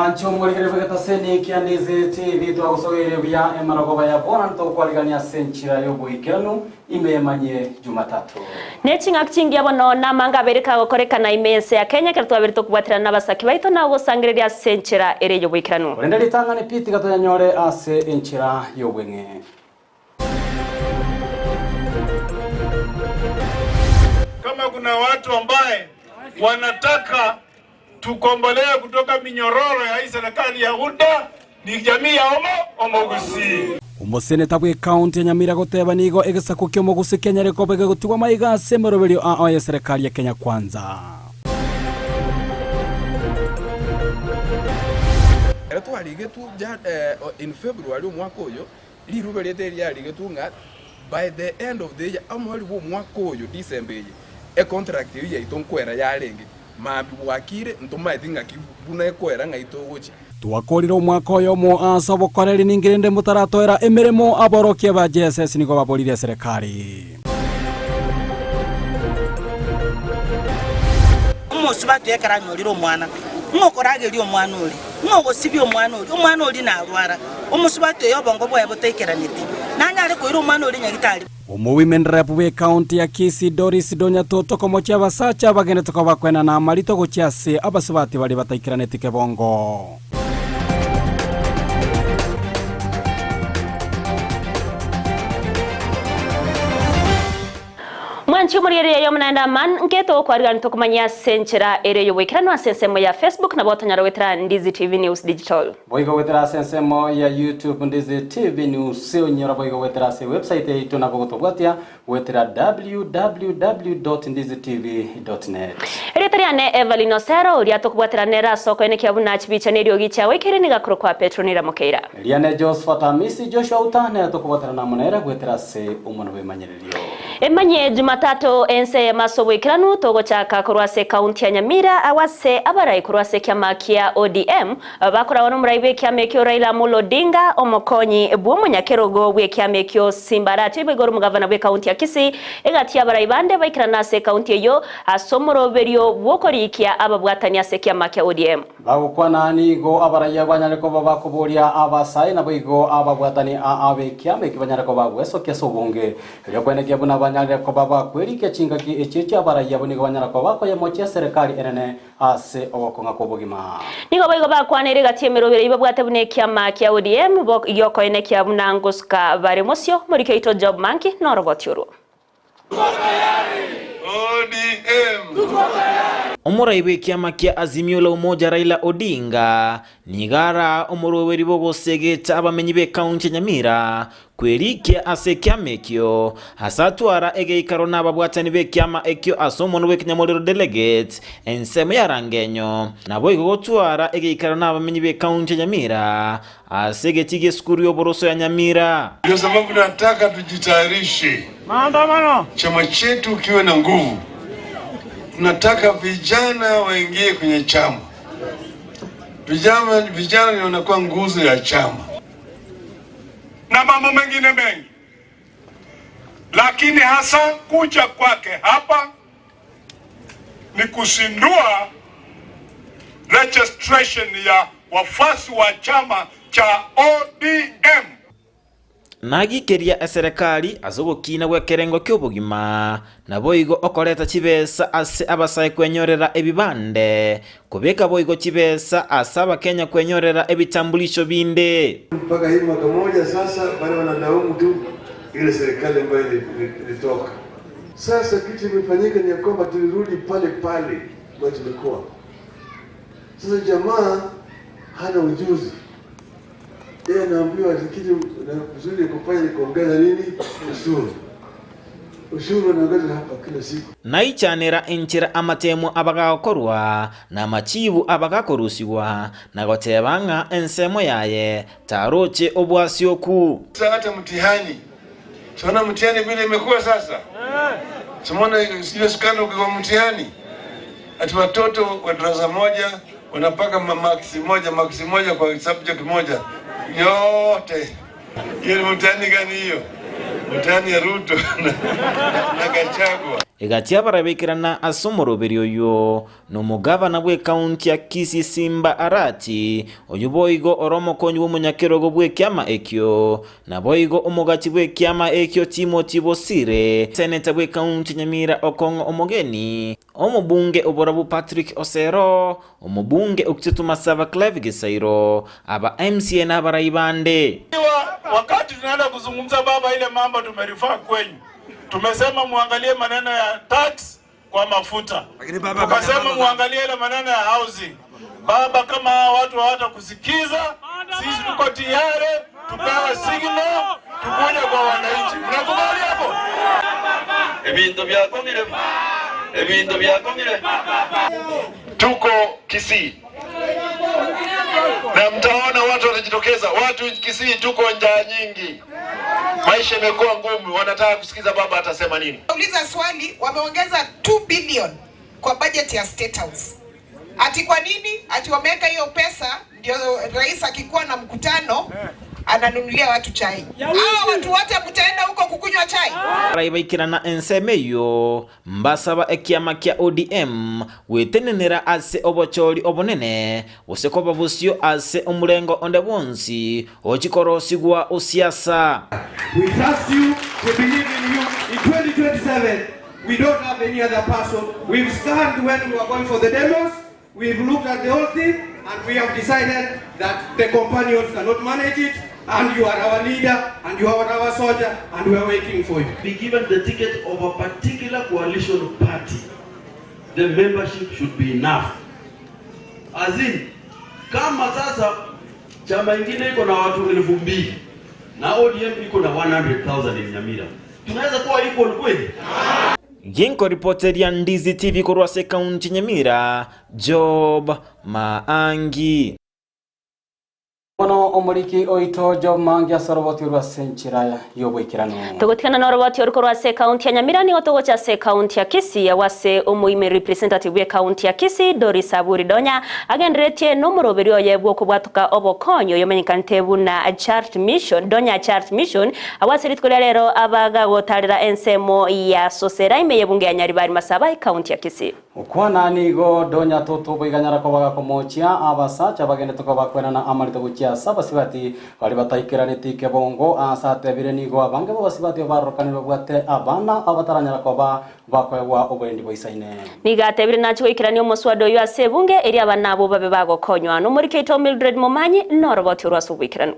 Mwanche omorikere bw'egetaseni kia Ndizi TV twagosogeire buya emarogoba ya bono ntokwarigania ase enchera y'oboikeranu ime emanyie Jumatatu. Ne ching'aki chingiya bono namanga abere kagokorekana ime y'ense ya Kenya ekero twabere tokobwaterana nabasaki baito na ogosangereria ase enchera ere y'oboikeranu. Korende ritang'ani pi tiga toyanyore ase enchera y'obweng'e. Kama kuna watu ambaye wanataka tukombolewe kutoka minyororo ya hii serikali ya UDA ni jamii ya Omo Omogusi. Omoseneta bw'ecounty ya Nyamira goteba nigo egesaku ki'omogusi kenyare koba gegotigwa maiga ase emeroberio ao y'eserekari ya Kenya Kwanza. Ekero twarigetwe ja in February omwaka oyo, Rirube riaito eri riarigetwe ng'a by the end of the year, omoerio bw'omwaka oyo, December eye, econtract eyio yaito nkoera yarenge. Mambia bwakire, ntomaeti ng'aki buna ekoera ng'ai togochia. Twakorire omwaka oyomo ase obokoreri ninki rende motaratoera emeremo aborokia ba JSS nigo baborire eserekari. Omosubati ekero anyorire omwana, ng'a okorageria omwana oria, ng'a ogosibia omwana oria, omwana oria narwara, omosubati oyo obongo bwaye botaikeraneti, nanyare koira omwana oria nyagitari. Omowomen Rep bw'ecounty ya Kisii Doris Donyatoto komochia abasacha abagenete koba kwenana amarito gochia ase abasubati baria bataikeraneti kebongo. Mwanchi omorigereria yomo naende aman nke togokwarigani tokomanyia ase enchera ere y'oboikeranu ase ensemo ya Facebook nabo otonyara goetera Ndizi TV News Digital. Boigo goetera ase ensemo ya YouTube Ndizi TV News onyora boigo goetera ase website yaito nabo gotobwatia Goetera www.ndizitv.net. Erieta riane Evelyn Osero, oria tokobwatera nere ase okoenekia buna chibicha na eriogi chiagoikeire nigo akorokwa Petro Nira Mokeira. Riane Josephat Amisi Joshua Uta nere tokobwaterana amo nere goetera ase omonwa bw'emanyererio. Emanyie Jumatatu ense eyemo ase oboikeranu togochaka korwa ase ekaunti ya Nyamira agwo ase abarai korwa ase ekiama kia ODM Bakoragwa nomorai bw'ekiama ekio Raila Amolo Odinga, omokonyi bw'omonyakerogo bw'ekiama ekio Simba Arati oibo igoro omogavana bw'ekaunti ya Kisii, egati y'abarai bande baikerana ase ekaunti eyio ase omoroberio bw'okorikia ababwatani ase ekiama kia ODM. Bagokwana nigo abarai banyare koba bakoboria abasae naboigo ababwatani ab'ekiama ekio banyare koba gwesokia ase obonge. Erio kwenekia buna banyarire koba bakwerikia chingaki echio chi'abarai abwo nigo banyara koba bakoyemochia eserekari enene Ase ogokong'a kw'obogima. Nigo boigo bakwaneire egati y'emerobio eyio babwate buna ekiama kia ODM bo giokoenekia buna ngosuka bare mosio moriki oito Job Manki noroboti orwo. Omorai bw'ekiama kia Azimio la Umoja Raila Odinga nigo araa omorweweri bw'ogosegeta abamenyi b'ekaunti ya Nyamira Kwerikia ase ekiama ekio, ase atwara egeikaro na ababwatani b'ekiama ekio ase omonwa bw'ekenyamorero delegates, ensemo ya Rangenyo, naboigo gotwara egeikaro na abamenyi b'ekaunti ya Nyamira ase egetii gi'esukuru y'oboroso ya Nyamira. Ndio sababu nataka tujitayarishe, chama chetu kiwe na nguvu. Tunataka vijana waingie kwenye chama. Vijana, vijana ndio wanakuwa nguzo ya chama. na mambo mengine mengi, lakini hasa kuja kwake hapa ni kuzindua registration ya wafuasi wa chama cha ODM. Nagikeria eserekari ase ogokina gw'ekerengo ki'obogima, naboigo okoreta chibesa ase abasae kwenyorera ebibande, Kobeka boigo chibesa ase Abakenya kwenyorera ebitambulisho binde. Mpaka hii mwaka moja sasa bado wanalaumu tu ile serikali ambayo ilitoka. Sasa kitu imefanyika ni ya kwamba tulirudi pale pale ambayo tulikuwa. Sasa jamaa hana ujuzi, yeye anaambiwa kitu mzuri kufanya ni kuongeza nini ushuru. Ushuru unaongezwa hapa kila siku. Naichanera enchera amatemo abagakorwa, na amachiibu abagakorusigwa, na goteba ng'a ensemo yaye taroche obwasioku. Sasa hata mtihani tunaona mtihani vile imekuwa sasa, tumeona ile skandal kwa mtihani, ati watoto wa darasa moja wanapaka maksi moja maksi moja kwa subject moja yote. Hiyo ni mtihani gani hiyo? Mtihani ya Ruto na, na Gachagua. Egati abarabekerana ase omoroberi oyio nomogavana bw'ekaunti ya Kisii Simba Arati, oyio boigo ore omokonyi bw'omonyakerogo bw'ekiama ekio, naboigo omogachi bw'ekiama ekio Timothy Bosire, seneta bw'ekaunti ya Nyamira Okong'o Omogeni, omobunge oborabu Patrick Osero, omobunge o Kitutu Masaba Clive Gisairo, aba MCA na abarai bande. Wakati tunaenda kuzungumza baba, ile mambo tumerifaa kwenyu Tumesema muangalie maneno ya tax kwa mafuta, tukasema muangalie ile maneno ya housing. Baba, kama hawa watu hawatakusikiza, sisi tuko tayari tupewe signal tukuje kwa wananchi. Mnakubali hapo? Ebinto biakong'ire, ebinto biakong'ire. Tuko Kisii na mtaona watu watajitokeza. Watu Kisii tuko njaa nyingi, maisha imekuwa ngumu, wanataka kusikiza baba atasema nini. Uliza swali, wameongeza 2 billion kwa budget ya State House. Ati kwa nini? Ati wameweka hiyo pesa ndio rais akikuwa na mkutano ananunulia watu chai. Hawa watu wote mtaenda huko kukunywa chai? Arai baikera ensemo eyio Mbasaba ekiama kia ODM gwetenenera ase obochori obonene, gose koba bosio ase omorengo onde bwonsi ochi korosigwa osiasa. We trust you, we believe in you. In 2027, we don't have any other person. We've scanned when we were going for the demos, we've looked at the whole thing, and we have decided that the companions cannot manage it, and you are our leader, and you are our soldier, and we are waiting for you. Be given the ticket of a particular coalition party. The membership should be enough. As in, kama sasa chama ingine iko na watu 2000 na ODM iko na 100,000 in Nyamira, tunaweza kuwa equal kweli? Ginkoripoteria Ndizi TV korwa ase ekaunti ya Nyamira, Job Maangi. Bono omoriki oito Job Maangi ase oroboti orwo ase enchera y'oboikeranu. Togotigana noroboti oru korwa ase ekaunti ya Nyamira nigo togocha ase ekaunti ya Kisii agwo ase omoime representative bw'ekaunti ya Kisii Doris Aburi Donya agenderetie nomoroberi oye bw'okobwatoka obokonyi oyomenyekanete buna Charity Mission Donya Charity Mission Agwo ase rituko ria rero abagagotarera ensemo ya Sosera ime y'ebunge ya Nyaribari Masaba, ekaunti ya Kisii. Gokwana nigo donya toto boiganyara koba gakomochia abasacha bagendete koba kwenana amarito gochia ase abasibati baria bataikeraneti kebongo. Aase atebire nigo abange b'abasibati abarorokanire babwate abana abataranyara koba bakoegwa oborendi boisaine. Nigo atebire nachie goikerania omoswada oyio ase ebunge, erio abana abwo babe bagokonywa. Nomoriki oito Mildred Momanyi noroboti orwo ase oboikeranu.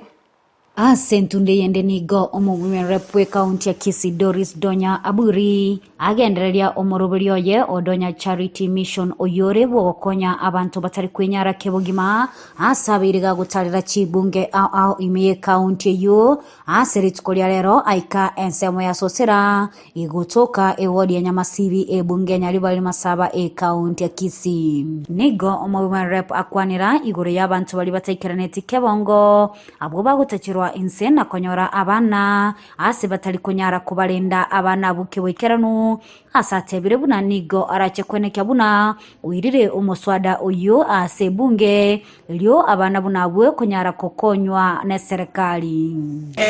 Ase entunde eyende nigo omobwemeri bw'ekaunti ya Kisii Doris Donya Aburi agendereria omoroberio oye o Donya Charity Mission oyore bw'ogokonya abanto batari kwenyara kebogima ase abeire gagotarera chibunge ao ao ime y'ekaunti eyio ase rituko ria rero aika ensemo ya Sosera Igotoka ewodi ya Nyamasibi ebunge ya Nyaribari Masaba ekaunti ya Kisii. Nigo omobima Rep akwanera igoro y'abanto baria bataikeraneti kebongo, abwo bagotacherwa inse na konyora abana ase batari konyara kobarenda abana abwo keboikeranu, ase atebire buna nigo arache kwenekia buna oirire omoswada oyio ase ebunge erio abana buna abwo konyara gokonywa neserekari.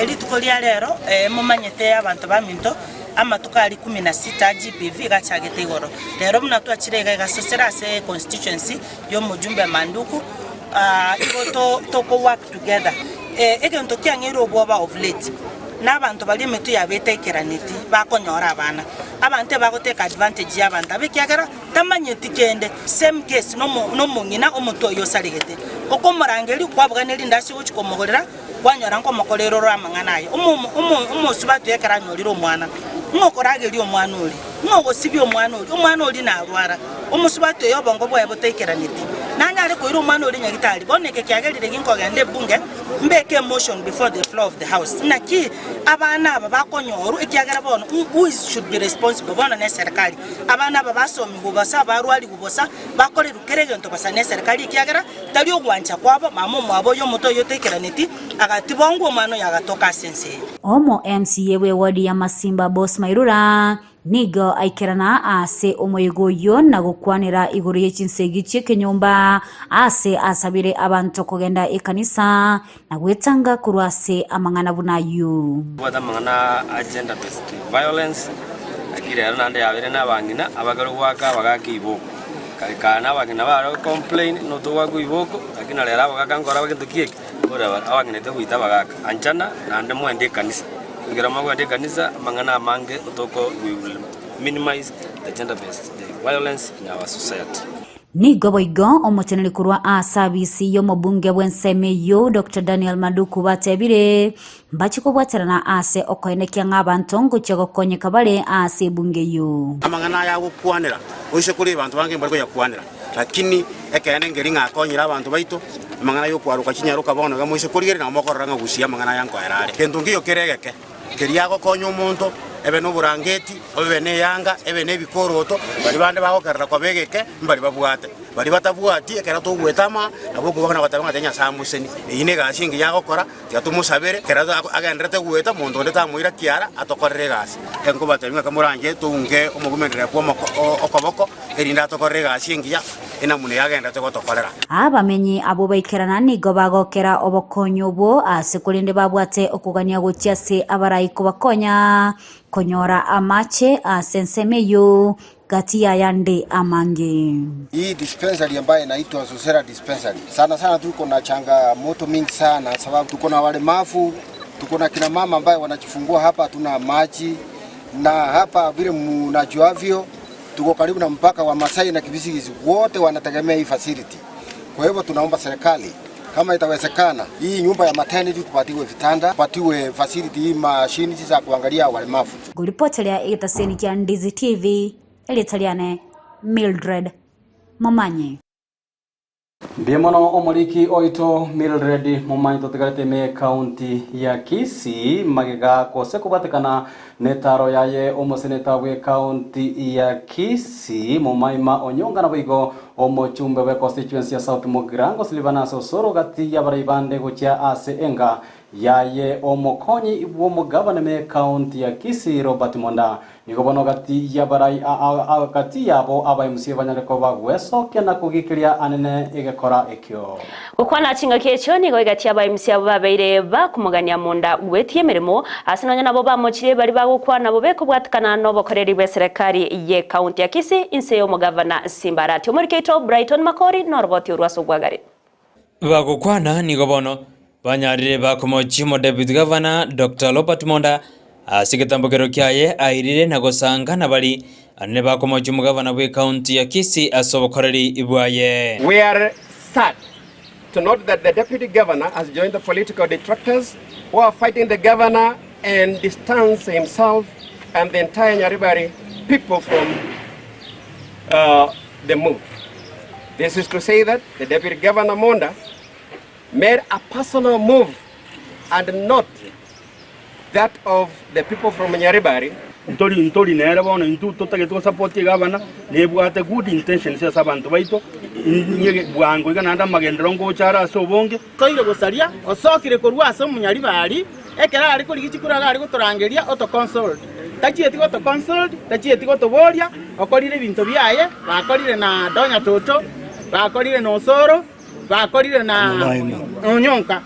Rituko ria rero momanyete abanto baminto, amatuko aria ikomi na sita GBV gachagete igoro. Rero buna twachire iga igasosera ase econstituency y'omojumbe Manduku, igo toko work together. Egento kiang'eire obwoba of late, na abanto baria emetwe yabo etaikeraneti bakonyora abana. Abanto ebagotake advantage y'abanto aba ekiagera Tamanyeti kende, same case nomong'ina omotwe oyio osaregete. Okomorangeria kwabugana erinde ase ogochia komogorera, kwanyora nkomokorera ore amang'ana aye. Omosubati oyo ekero anyorire omwana, ng'a okorageria omwana oria, ng'a ogosibia omwana oria, omwana oria narwara. Omosubati oyo obongo bwaye botaikeraneti, nanyare koira omwana oria nyagitari. Bono eke kiagerire ginkogenda ebunge, mbeke emotion before the floor of the house. Naki abana aba bakonyorwa ekiagera bono who is should be responsible bono neserikari. Abana aba basomigwe bosa, barwarigwe bosa, bakorerwe kera egento bosa neserikari, ekiagera tari ogwancha kwabo, mama omwabo oyo omoto oyio otaikeraneti, agatibongwa omwana oyo agatoka ase ense eye. Omo MCA bw'ewodi ya Masimba Boss Mairura nigo aikerana ase omoyega oyio na gokwanera igoro ye chinsegi chi'ekenyomba ase asabire abanto kogenda ekanisa na gwetanga korwa ase amang'ana buna ayio. Tobwate amang'ana a gender based violence. Naki rero naende yabeire na abang'ina abakare goaka abagaka iboko. Kare kare na abang'ina bare go complain notogoakwa iboko, lakini na rero abagaka nkora bare gento ki eke? Nkore bare abang'ina togoita abagaka. Anchana naende mwende ekanisa, ekero mogoenda ekanisa amang'ana amange otoko we will minimize the gender based violence in our society. Nigo boigo omoteneneri korwa ase abisi y'omobunge bw'ensemo eyio Doctor Daniel Maduku batebire mbache kobwaterana ase okoenekia ng'a abanto ngochia gokonyeka bare ase ebunge eyio. Amang'ana aya agokwanera, oise kore abanto bange mbare koyakwanera, lakini ekeene nkeri ng'a akonyire abanto baito, amang'ana y'okwaroka chinyaroka bono iga moise korigereria nabo mokorora ng'a gusii amang'ana aya nkoera are. Gento nkeiyo kere egeke, keria agokonya omonto, ebe noborangeti, ebe neyanga, ebe nebikoroto, baria bande bagokerera koba egeke, mbari babwate. Baria batabwati, ekero togweta ama, nabo okobakana goteba ng'a Nyasae amosenie. Eyio negasi engiya agokora, tiga tomosabere, ekero agendererete goeta, monto onde tamoira kiara, atokorere egasi. Nkobatebia ng'a kamoranche tounge omogumerera bw'omoko okoboko, erinde atokorere egasi engiya, enamuna eye agendererete gotokorera. Abamenyi abwo baikerana nigo bagokera obokonyi obwo ase korende babwate okogania gochia ase abarai kobakonya konyora amache ase ensemo eyio gati y'ayande amange. Hii dispensary ambayo inaitwa Sosera dispensary sana sana tuko na changamoto mingi sana sababu tuko na walemavu, tuko na kina mama ambaye wanajifungua hapa, hatuna maji na hapa vile mnajuavyo tuko karibu na mpaka wa Masai na Kipsigis, wote wanategemea hii facility. Kwa hivyo tunaomba serikali kama itawezekana, hii nyumba ya maternity tupatiwe vitanda, tupatiwe facility hii mashini za kuangalia walemavu. Ngoripoteria egetaseni kia Ndizi TV, erieta riane Mildred Momanyi. Mbuya mono omoriki oito Mildred Momanyi totigarete ime ekaunti ya Kisii magega gose kobwatekana netaro yaye omoseneta bw'ekaunti ya Kisii Momaima Onyonga naboigo omochumbe bwe constituency ya South Mugirango Silvanus Osoro gati y'abarai bande gochia ase enga yaye omokonyi bw'omogabana ime ekaunti ya Kisii Robert Monda Nigo bono gati y'abarai gati yabo aba MCA banyare koba gwesokia na kogikeria anene egekora ekio. Gokwana chingaki echio nigo egati y'aba MCA abwo babeire bakomogania monda gwetia emeremo ase nonya nabo bamochirie baria bagokwana bobe kobwatikana nobokoreri bw'eserekari ye county ya Kisii inse y'omogavana Simba Arati. Omoriki oito Brighton Makori noroboti orwo ase obwagare. Bagokwana nigo bono banyarire bakomochia omodeputy governor Doctor Robert Monda ase egetambokero kiaye airire na gosanga nabari anene bakomochia omogavana bw'ecounty ya Kisii ase obokoreri bwaye. We are sad to note that the deputy governor has joined the political detractors who are fighting the governor and distance himself and the entire Nyaribari people from uh, the move. This is to say that the deputy governor Monda made a personal move and not that of the people from Nyaribari. Ntori ntori nere bono intwe totagete gosupport egavana nebwate good intentions ase abanto baito inye bwango iga naende amagenderero ngocha are ase obonge. Toire gosaria, osokire korwa ase omonyaribari, ekero are korigia chikura iga are gotorangeria oto consult. Tachieti goto consult, tachieti gotoboria, okorire ebinto biaye, bakorire na Donya Toto, bakorire na Osoro, bakorire na Onyonka.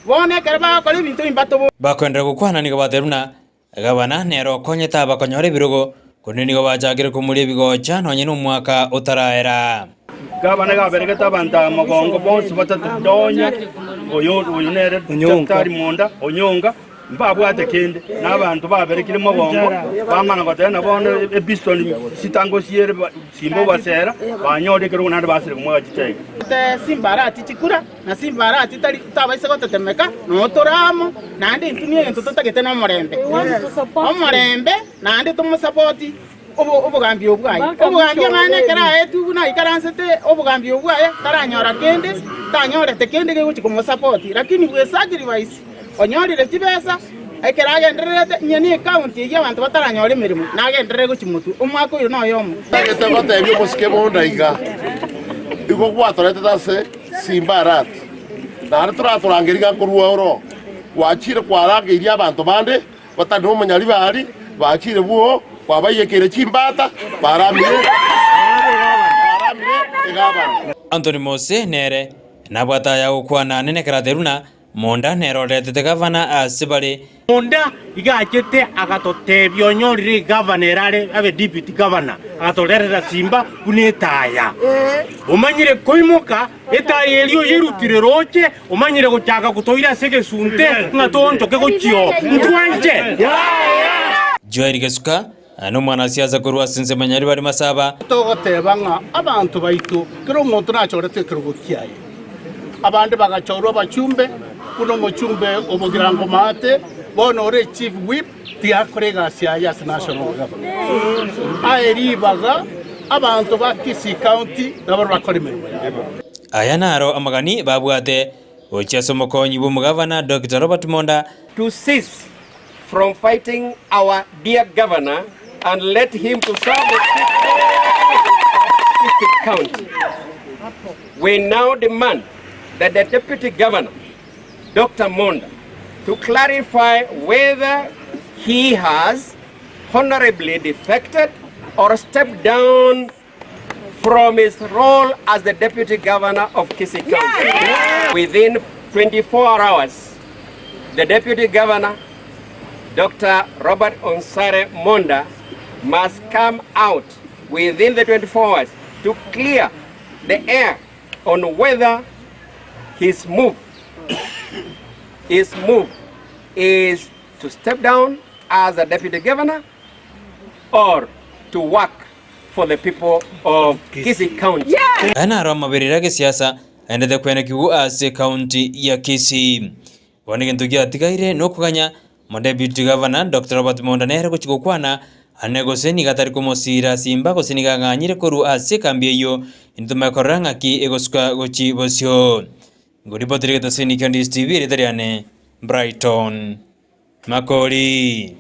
Bono ekero bagokora ebinto ebi mbatoborie. Bakoenderera gokwana nigo batebirie buna gavana nere okonyete abakonyora ebirogo, korende nigo bachakire komoria ebigocha nonye nomwaka otaraera. Gavana iga aberegete abanto aba mogongo bonsi batato, Donya, oyo oyo nere Daktari Monda, Onyonga, mbabwate kende, na abanto baberekire mogongo, bamana goteba na bono episton chitangosiere simba obasera, banyorire ekerogo naende basire komwaga chichege. Simba arati chikura, na simba arati tari tabaisa gotetemeka, noo tore amo, naende intwe negento totagete nomorembe. Omorembe, naende tomosapoti obogambi obwo bwaye. Obogambi amang'ana ekero aetwe buna aikaransete obogambi obwo bwaye, taranyora kende, tanyorete kende kegochia komosapoti. Lakini bwe sacrifice, onyorire chibesa, ekero agendererete, inye ne ecounty eyio abanto bataranyora emeremo, nagenderere gochia motwe. Omwaka oyo noyomo. Ntagete gotebia omosike bonda iga, Igo gwatoretete ase Simba Arati, naende toratorangerie iga nkorua oro. Gwachire kwarangeirie abanto bande batari nomonyaribari, bachire bwoo, kwabaiyekeire chimbata, baramire baramire egabana. Anthony Mose nere nabwate aya gokwana anene ekero aterwa buna. Monda nere oretete gavana ase bare. Monda iga achete agatotebia onyorire egavana ere are abe deputy governor, agatorerera simba buna etaya. Omanyire koimoka etaya eria oyerutire roche, omanyire gochaka gotoira ase egesunte ng'a toonchoke gochia oo. Ntwanche? Joel Gesuka, nomwanasiasa korwa ase ensemo ya Nyaribari Masaba. Togoteba ng'a abanto baito, kera omonto nachorete ekerogo kiaye. Abande bagachorwa abachumbe, buna omochumbe o Bogirango Maate, bono ore Chief Whip, tiyakora egasi yaye ase National Government. Aye ribaga abanto ba Kisii County nabo bakore emeremo yabo. Aya naro amagani babwate gochia ase omokonyi bw'omogavana Dokita Robert Monda. To cease from fighting our dear governor and let him to serve the people of Kisii County. We now demand that the deputy governor, Dr. Monda, to clarify whether he has honorably defected or stepped down from his role as the deputy governor of Kisii County. Yes! Within 24 hours, the deputy governor, Dr. Robert Onsare Monda, must come out within the 24 hours to clear the air on whether his move, his move is to step down as a deputy governor or to work for the people of Kisii County. Aya naro amaberero agesiasa aendete kwenekigwa ase ekaunti ya Kisii. Bono egento giatigaire nokoganya Omodeputy Governor Doctor Robert Monda nere gochia gokwana ane gose nigo atari komosiira simba gose nigo ang'anyire korwa ase ekambi eyio intomanye korora ng'aki egosuka gochia bosio. Ngoripotera egetaseni kia Ndisi TV erieta riane Brighton Makori.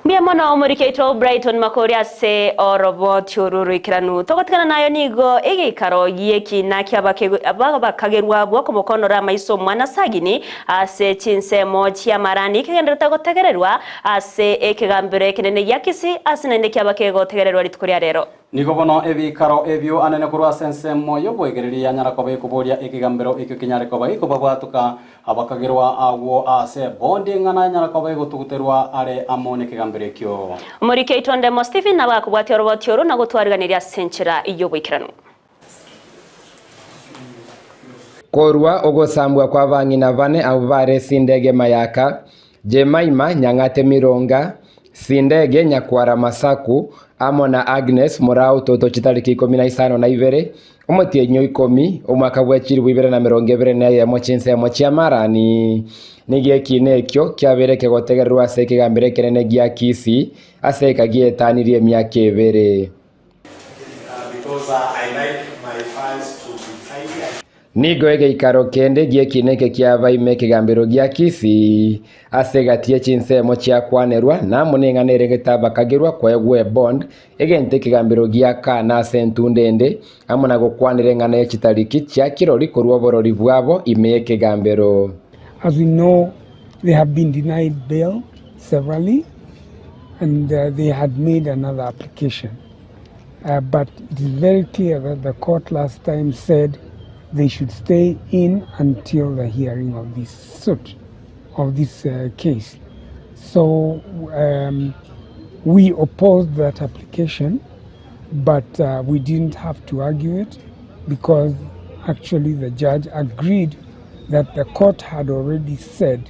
Mbuya mono omoriki oito Brighton Makori ase oroboti oru roikeranu. Togotigana nayo nigo egeikaro gi'ekina ki'abakagerwa bw'okomokonora amaiso omwana Sagini ase chinsemo chi'amarani kegenderete gotegererwa ase ekegambero ekenene gia Kisii ase naende kiaba kegotegererwa rituko ria rero. Nigo bono ebiikaro ebio anene korwa ase ensemo y'oboegereria yanyara koba ekoboria ekegambero ekio kenyare koba gekobabwatoka Abakagerwa agwo aase bondi eng'ana enyara koba egotuguterwa are amo nekegambero ekio. Omoriki oito Ndemo Stephen nabo akobwatia oroboti oro na gotwariganiria ase enchera y'oboikeranu. Korwa ogosambwa kw'abang'ina bane abwo bare Sindege Mayaka, Jemima Nyang'ate Mironga, Sindege Nyakwara Masaku, amo na Agnes Murau Toto chitariki ikomi na isano na ibere, Omotienyi o ikomi, omwaka bwe chilifu ibere na emerongo ebere na eyemo chinsemo chi'amarani. Nigo ekiina ekio kiabeire kegotegererwa ase ekegambero ekenene gia Kisii ase eka gietanirie emiaka ebere. Nigo egeikaro kende gi'ekiina eke kiaba ime ekegambero gia Kisii, ase egati ye chinsemo chiakwanerwa, na amo neng'ana ere getabakagerwa koegwa ebond, egento ekegambero gia Kana ase entunda ende, amo na gokwanera eng'ana ye chitariki chia kirori korwa oborori bwabo ime y'ekegambero. As we know, they have been denied bail severally and they had made another application. But it is very clear that the court last time said they should stay in until the hearing of this suit, of this case. So we opposed that application, but we didn't have to argue it because actually the judge agreed that the court had already said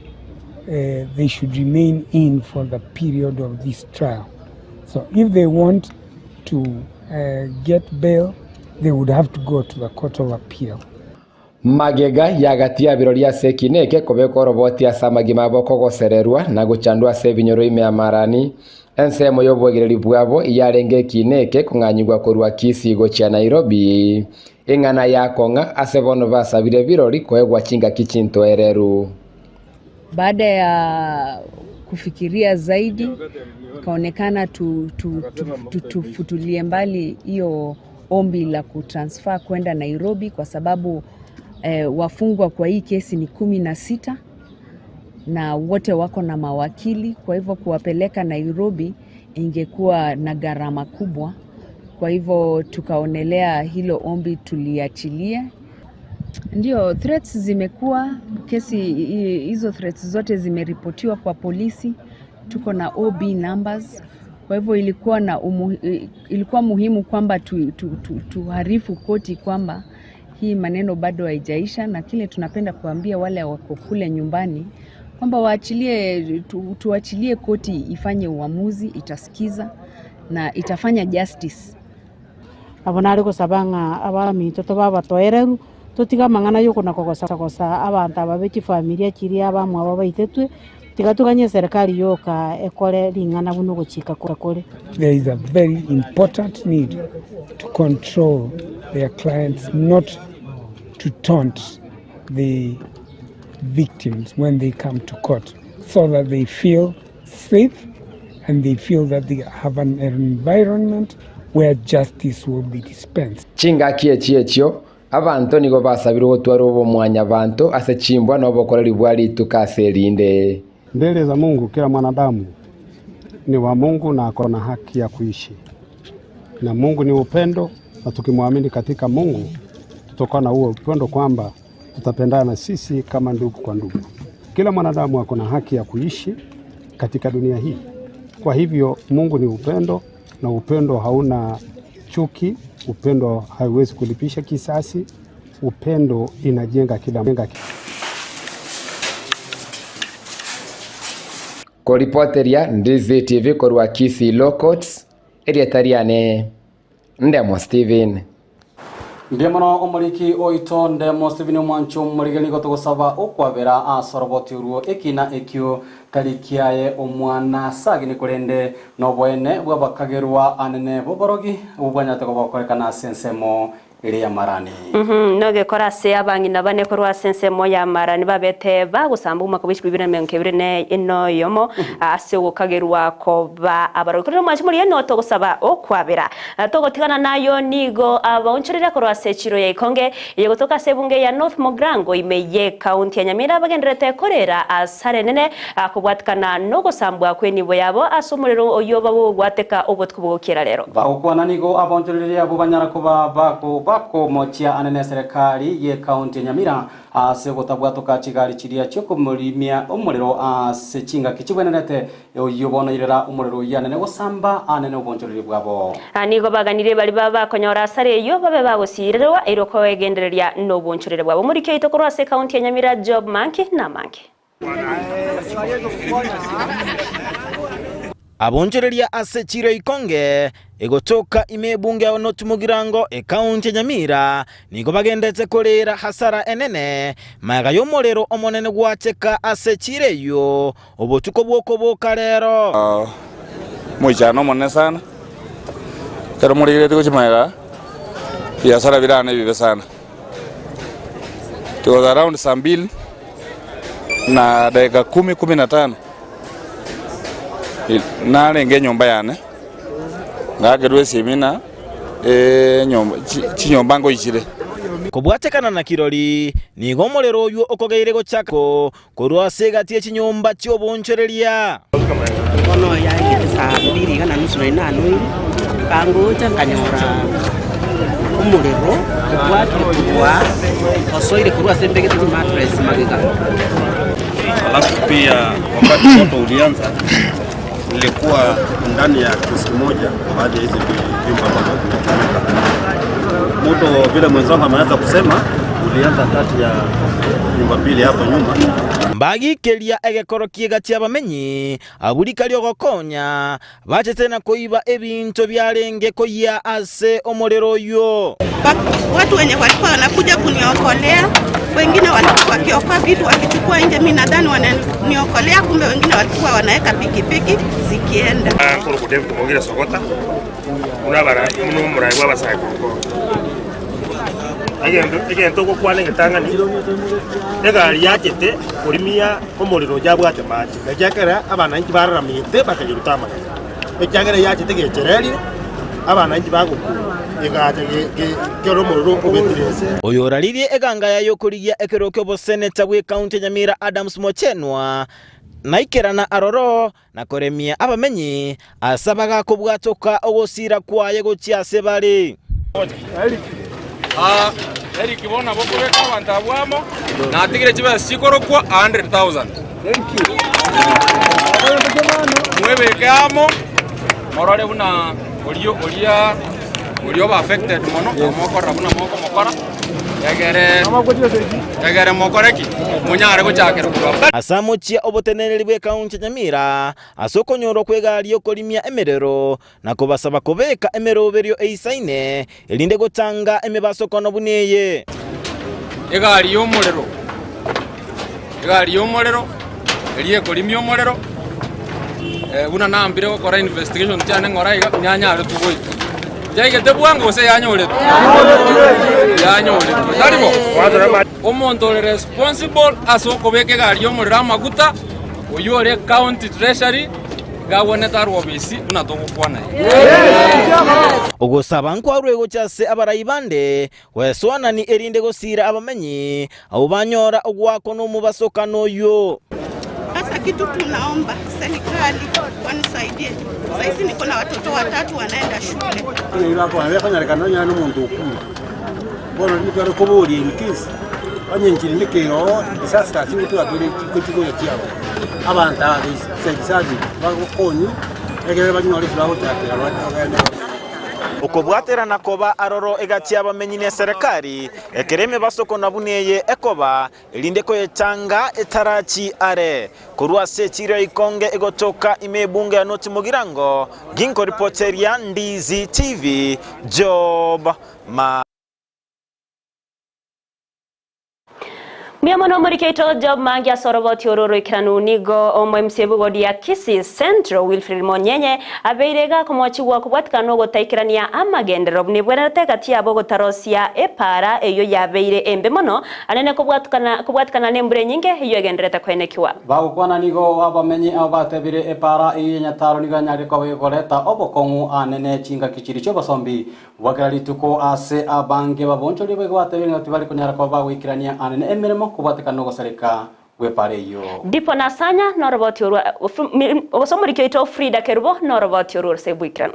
they should remain in for the period of this trial. So if they want to get bail, they would have to go to the Court of Appeal. Magega y'agati ya birori ase ekina eke kobekwa oroboti ase amagima abo kogosererwa na gochandwa ase ebinyoro ime amarani. Ensemo y'oboegereri bwabo iyarenge ekina eke kong'anyigwa korwa Kisii gochia Nairobi. Eng'ana yakong'a ase bono basabire birori koegwa chingaki chintoereru. Baada ya kufikiria zaidi ikaonekana tufutulie mbali hiyo ombi la kutransfer kwenda Nairobi kwa sababu wafungwa kwa hii kesi ni 16 na wote wako na mawakili, kwa hivyo kuwapeleka Nairobi ingekuwa na gharama kubwa. Kwa hivyo tukaonelea hilo ombi tuliachilie. Ndio, threats zimekuwa kesi hizo, threats zote zimeripotiwa kwa polisi, tuko na OB numbers. Kwa hivyo ilikuwa na umu, ilikuwa muhimu kwamba tuharifu tu, tu, koti kwamba hii maneno bado haijaisha, na kile tunapenda kuambia wale wako kule nyumbani kwamba waachilie tu, tuachilie koti ifanye uamuzi, itasikiza na itafanya justice. Abo nare gosaba ng'a abaminto tobabatoereru totiga amang'ana ya okona kogosa abanto aba be chifamilia chiria abamwabo baitetwe tiga toganye serikali yoka ekore ring'ana buna ogochika kore. There is a very important need to control their clients, not to taunt the victims when they come to court, so that they feel safe and they feel that they have an environment where justice will be dispensed. Chingaki echi echio abanto nigo basabirwe gotwara obomwanyabanto ase chimbwa na obokoreri bwa rituko ase erinde. Mbele za Mungu kila mwanadamu ni wa Mungu na ako na haki ya kuishi, na Mungu ni upendo, na tukimwamini katika Mungu tutakuwa na huo upendo kwamba tutapendana sisi kama ndugu kwa ndugu. Kila mwanadamu ako na haki ya kuishi katika dunia hii. Kwa hivyo Mungu ni upendo, na upendo hauna chuki, upendo haiwezi kulipisha kisasi, upendo inajenga kila Koripoteria Ndizi TV korwa Kisii Law Courts erieta riane Ndemo Steven. Mbuya mono omoriki oito Ndemo Steven omwancho omorigeri nigo togosaba okwabera ase oroboti orwo ekina ekio tari kiaye omwana sagini korende noboene bw'abakagerwa anene boborogi obwo bwanyarete koba gokorekana ase ensemo ere ya marani. Nogekora ase abang'ina bane korwa ase ensemo ya marani babete bagosamba omwaka bwa 2022 ne eno yomo ase ogokagerwa koba abarogi. Korende omwanchi morigia nigo togosaba okwabera. Togotigana nayo nigo abaonchorera korwa ase echiro ya Ikonge eye gotoka ase ebunge ya North Mogrango ime ye county ya Nyamira bagendererete korera asare enene kobwatikana nogosambwa kw'enibo yabo ase omorero oyio bagogwateka obotuko bogokiera rero. Bagokwana nigo abaonchoreria abwo banyara koba bako bakomochia anene eserekari ye county ya Nyamira ase ogotabwatoka chigari chiria chiokomorimia omorero ase chingaki chibwenerete oyio bono irera omorero oyio anene gosamba anene obonchoreria bwabo. Nigo baganirie baria baba bakonyora asare eyio babe bagosirerwa erio koegendereria nobonchoreri bwabo. Omoriki oito korwa ase county ya Nyamira Job Manki namange. Abonchoreria ase chiira ikonge egotoka ime ebunge ya North Mugirango ekaunti ya Nyamira nigo bagendete koreera hasara enene magega y'omorero omonene gwacheka ase chiira eyio obotuko bw'okoboka rero. Omoichano omonene sana, ekero morigereretie gochia magega, ebiasara birane ebibe sana. It was around saa mbili na dakika kumi, kumi na tano, narenge enyomba yane, ngakerwa esimi ng'a enyomba chinyomba ngoichire. Kobwatekana na kirori, nigo omorero oyio okogeire gochaka korwa ase egati ye chinyomba chi'oboonchoreria. Bono yaikire saa mbili iga na nusu nari nanoire, nkangocha nkanyora omorero obwatire korwa osoire korwa ase mbegete chimattress magega. Alafu pia wakati moto ulianza nilikuwa ndani ya kioski moja, baadhi ya hizi vyumba ambavyo vimechomeka. Moto vile mwenzangu ameanza kusema ulianza kati ya nyumba mbili hapo nyuma. Mbagikeria egekoro ki'egati chi'abamenyi, abwo rika ri'ogokonya, bachete na koiba ebinto biarenge koyia ase omorero oyio. Watu wenye walikuwa wanakuja kuniokolea, wengine walikuwa wakiokoa vitu wakichukua nje, mimi nadhani wananiokolea, kumbe wengine walikuwa wanaweka pikipiki zikienda. Nkorokwa David Mogire Sogota, buna abara buna omorai bwa abasae korwa Egento egento ogokwana egetang'ani, egari yachete korimia omorero yabwate mache, na ekiagera abananchi bararamete bakayeruta amagena. Ekiagera yachete gechererire, abananchi bagokwa, egacha ge ge kero omorero obetire ense. Oyoraririe eganga yaye y'okorigia ekero ki'oboseneta bw'ekaunti ya Nyamira Adams Mochenwa naikerana aroro na koremia abamenyi ase abagakobwatoka ogosiira kwaye gochia ase bare. Eric bono nabo okobeka abanto abwo amo, natigire chibesa chikorokwa 100,000. Mwebeke amo, morore buna oria oria oria oba affected mono, mokorora buna mokomokora, egere egere mokore ki? Monyare gochakera korwa. Ase amochie oboteneneri bw'ekaunti ya Nyamira ase okonyorwa kw'egari y'okorimia emerero na kobasaba kobeka emeroberio eisaine, erinde gotanga emebasokono buna eye. Egari y'omorero, egari y'omorero, eria ekorimia omorero, buna nambire gokora investigation chiane ng'ora iga, nyanyaretwe goika. Yaigete bwango gose yanyoretwe? Yanyoretwe, tari bo? Omonto ore responsible ase okobeka egari y'omorero amaguta, oyio ore county treasury, Gagwanete arwe obisi buna togokwana iga. Ogosaba nkwarwe gocha ase abarai bande gwesoanani erinde gosiira abamenyi abwo banyora ogoakwa nomobasokano oyio. Sasa kitu tunaomba serikali wanisaidie. Saizi niko na watoto watatu wanaenda shule. Ekonyarekana onye nomonto okure, bono nigo tware koboria in case onye enchiri nekero disasters nigo twatwire chikochi chiabo. Abanto aba they deserve bagokonywa ekero banyore eki bagochakera bagende. Okobwaterana koba aroro egati y'abamenyi ne serikali, ekero emebasoko na buna eye ekoba, erinde koyetanga etarachi are. Korwa ase echiiro ya Ikonge egotoka ime ebunge ya North Mugirango, ginkoripoteria Ndizi TV, Job Ma. Mbuya mono omoriki oito Job Mangi ase oroboti oro oroikeranu. Nigo omo-MC ebigodi ya Kisii Central Wilfred Monyenye abeire iga akomochigwa kobwatikana nogotaikerania amagenderero buna ebwenerete egati yabo ogotarosia epaara eyio yabeire embe mono anene kobwatukana kobwatikana nembura enyinge eyio egendererete koenekiwa. Bagokwana nigo abamenyi abo batebire epaara eyio ya Nyataro nigo yanyarire koba egoreta obokong'u anene chingaki chiria chi'obosombi Bwa kera rituko ase abange babonchoria boigo batebire ng'a tibari konyara koba bagoikerania anene emeremo kobwatekana nogosareka gw'epaara eyio. Dipo Nasanya noroboti orwa gose omoriki oito Frida Kerubo noroboti orwo ase oboikeranu.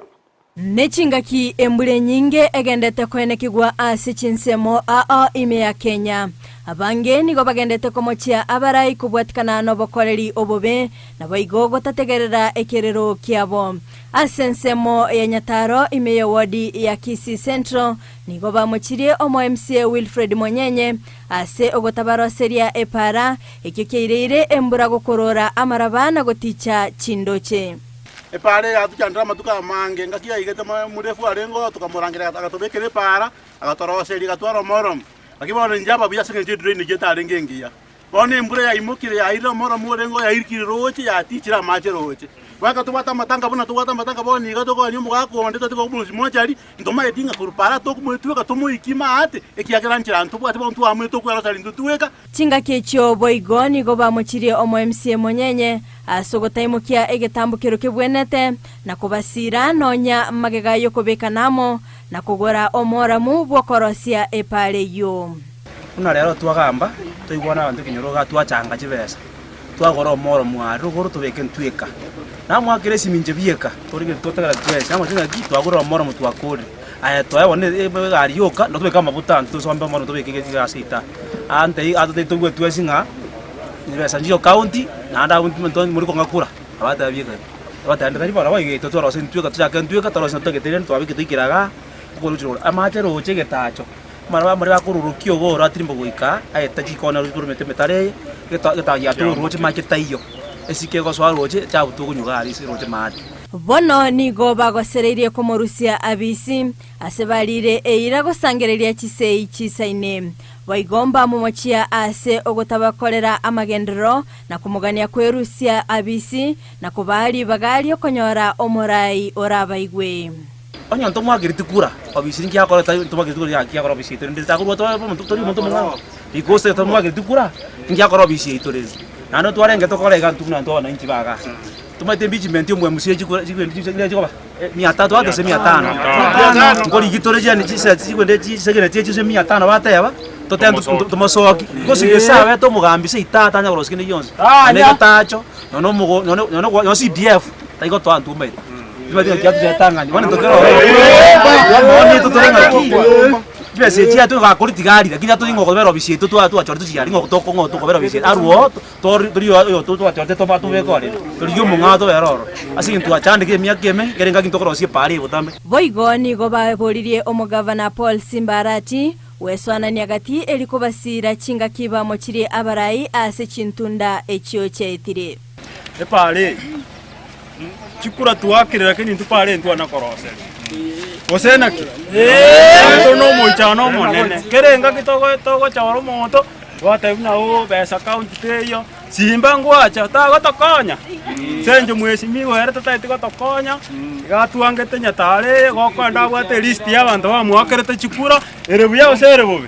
Nechingaki embura enyinge egendete koenekigwa ase chinsemo ao ime ya Kenya. Abange nigo bagendete komochia abarai kobwatikana nobokoreri obobe, naboigo gotategerera ekerero kiabo. Ase ensemo ya Nyataro ime ye ward ya Kisii Central nigo bamochirie omo MCA Wilfred Monyenye ase ogotabaroseria epaara, ekio kiaireire embura gokorora amaraba na goticha chindoche. Epaara eye yatuchandire amatuko amange, engaki yaigete murefu arenge oo tokamorangeria agatobekera epaara, agatoroseria egatwara omoromo. Lakini bono inche ababuya ase eng'encho edrainage etarenge engiya. Bono embura yaimokire yairire omoromo orenge oo yairikire roche yatichire amache roche. Goika tobwate amatanga buna tobwate amatanga bono iga tokogania omogaka onde totiga komorusia mochari, ntomaeti ng'a korwa para tokomoetweka tomoikie maate, ekiagera nchera ntobwate bono twamoete okweroseria intwe tweka. Chingaki echio boigo nigo bamochirie omo-MCA Monyenye ase ogotaimokia egetambokero kebwenete na kobasiira nonya magega y'okobekana amo na kogora omoramu bw'okorosia epaara eyio. Buna rero twagamba, toigwana abanto ekenyoro iga twachanga chibesa, twagora omoro mware rogoro tobeke ntweka. Namwakera esimincho bieka, torigere totagera twese, namachete ng'aki twagorire omoro motwakorire. Aye twaye bono egari yoka, ndo tobeke amabuta intwe tosombe omoro tobeke egasi ita. Ante atotebie toigwe twesi ng'a chibesa nchiyo county, naende abwo intwe mori kong'akura, abatebia bieka igo. Abatebia tari bono boigo twarose ntweka tochake ntweka twarose ntotagete rende twabekire toikire igaa, okoruchia rogoro. Amache roche egetacho. Amara bamura bakorurukia obo oratirimba goika aete chikona roche korwa emete emetare eye, geta giaturwa roche mache taiyo, esike egosoa roche chabutwa okonywa gari ase roche maate. Bono nigo bagosereirie komorusia Abisi, ase barire eira gosangereria chisei chisaine. Boigo mbamomochia ase ogotabakorera amagenderero, na komogania kwerusia Abisi, na kobaa ribaga ri'okonyora omorai orabaigwe. Onye ntomwakereti kura, obisi ninki akora tari ntomwakereti kura yaki akora obisi yaito rende takorwa tore omonto tori omonto omong'ao because tomwakereti kura ninki akora obisi yaito rende. Naende twarenge tokore iga intwe buna intwe abananchi ba igaa, tomaete impeachment ya omo-MCA chikura chigwendi chigwendi chikoba mia tatu gose mia tano. Nkorigi tore chiani chisa chigwende chisegeneti echio ase mia tano bateba, totebe tomosoki, gose gese abete omogambi seito atanya korosia kende gionsi, nonye egetacho, nonye omogo nonye nonye CDF, taigotoa intwe omanyete. Chibesa echi chiaito gakori tigari, lakini atochi ng'a okobera obisi yaito twa twachorete chigari ng'a tokong'a tokobera obisi yaito arwo oo tori tori oyo twachorete toba tobeke orere, torigie omong'ao tobere ororo. Ase eng'encho twachandekire emiaka eme, ekere engaki ntokorosia epaara eye botambe. Boigo nigo baboririe omogavana Paul Simbarati gwesoanania gati eri kobasiira chingaki bamochirie abarai ase chintunda echio chiaetire. Epaara eye, chikura twaakire lakini intwe paara eye ntwana koroseria. Gose naki? Tore na omoichano omonene. Kera engaki togo togochora omonto, twateba buna oo besa county teiyo, simba ngwacha tagotokonya, ase eng'encho mheshimiwa ere tataeti gotokonya, iga atwangete nyatare eye, gokoenda abwate elist ya abanto bamoakerete chikura, ere buya gose ere bobe?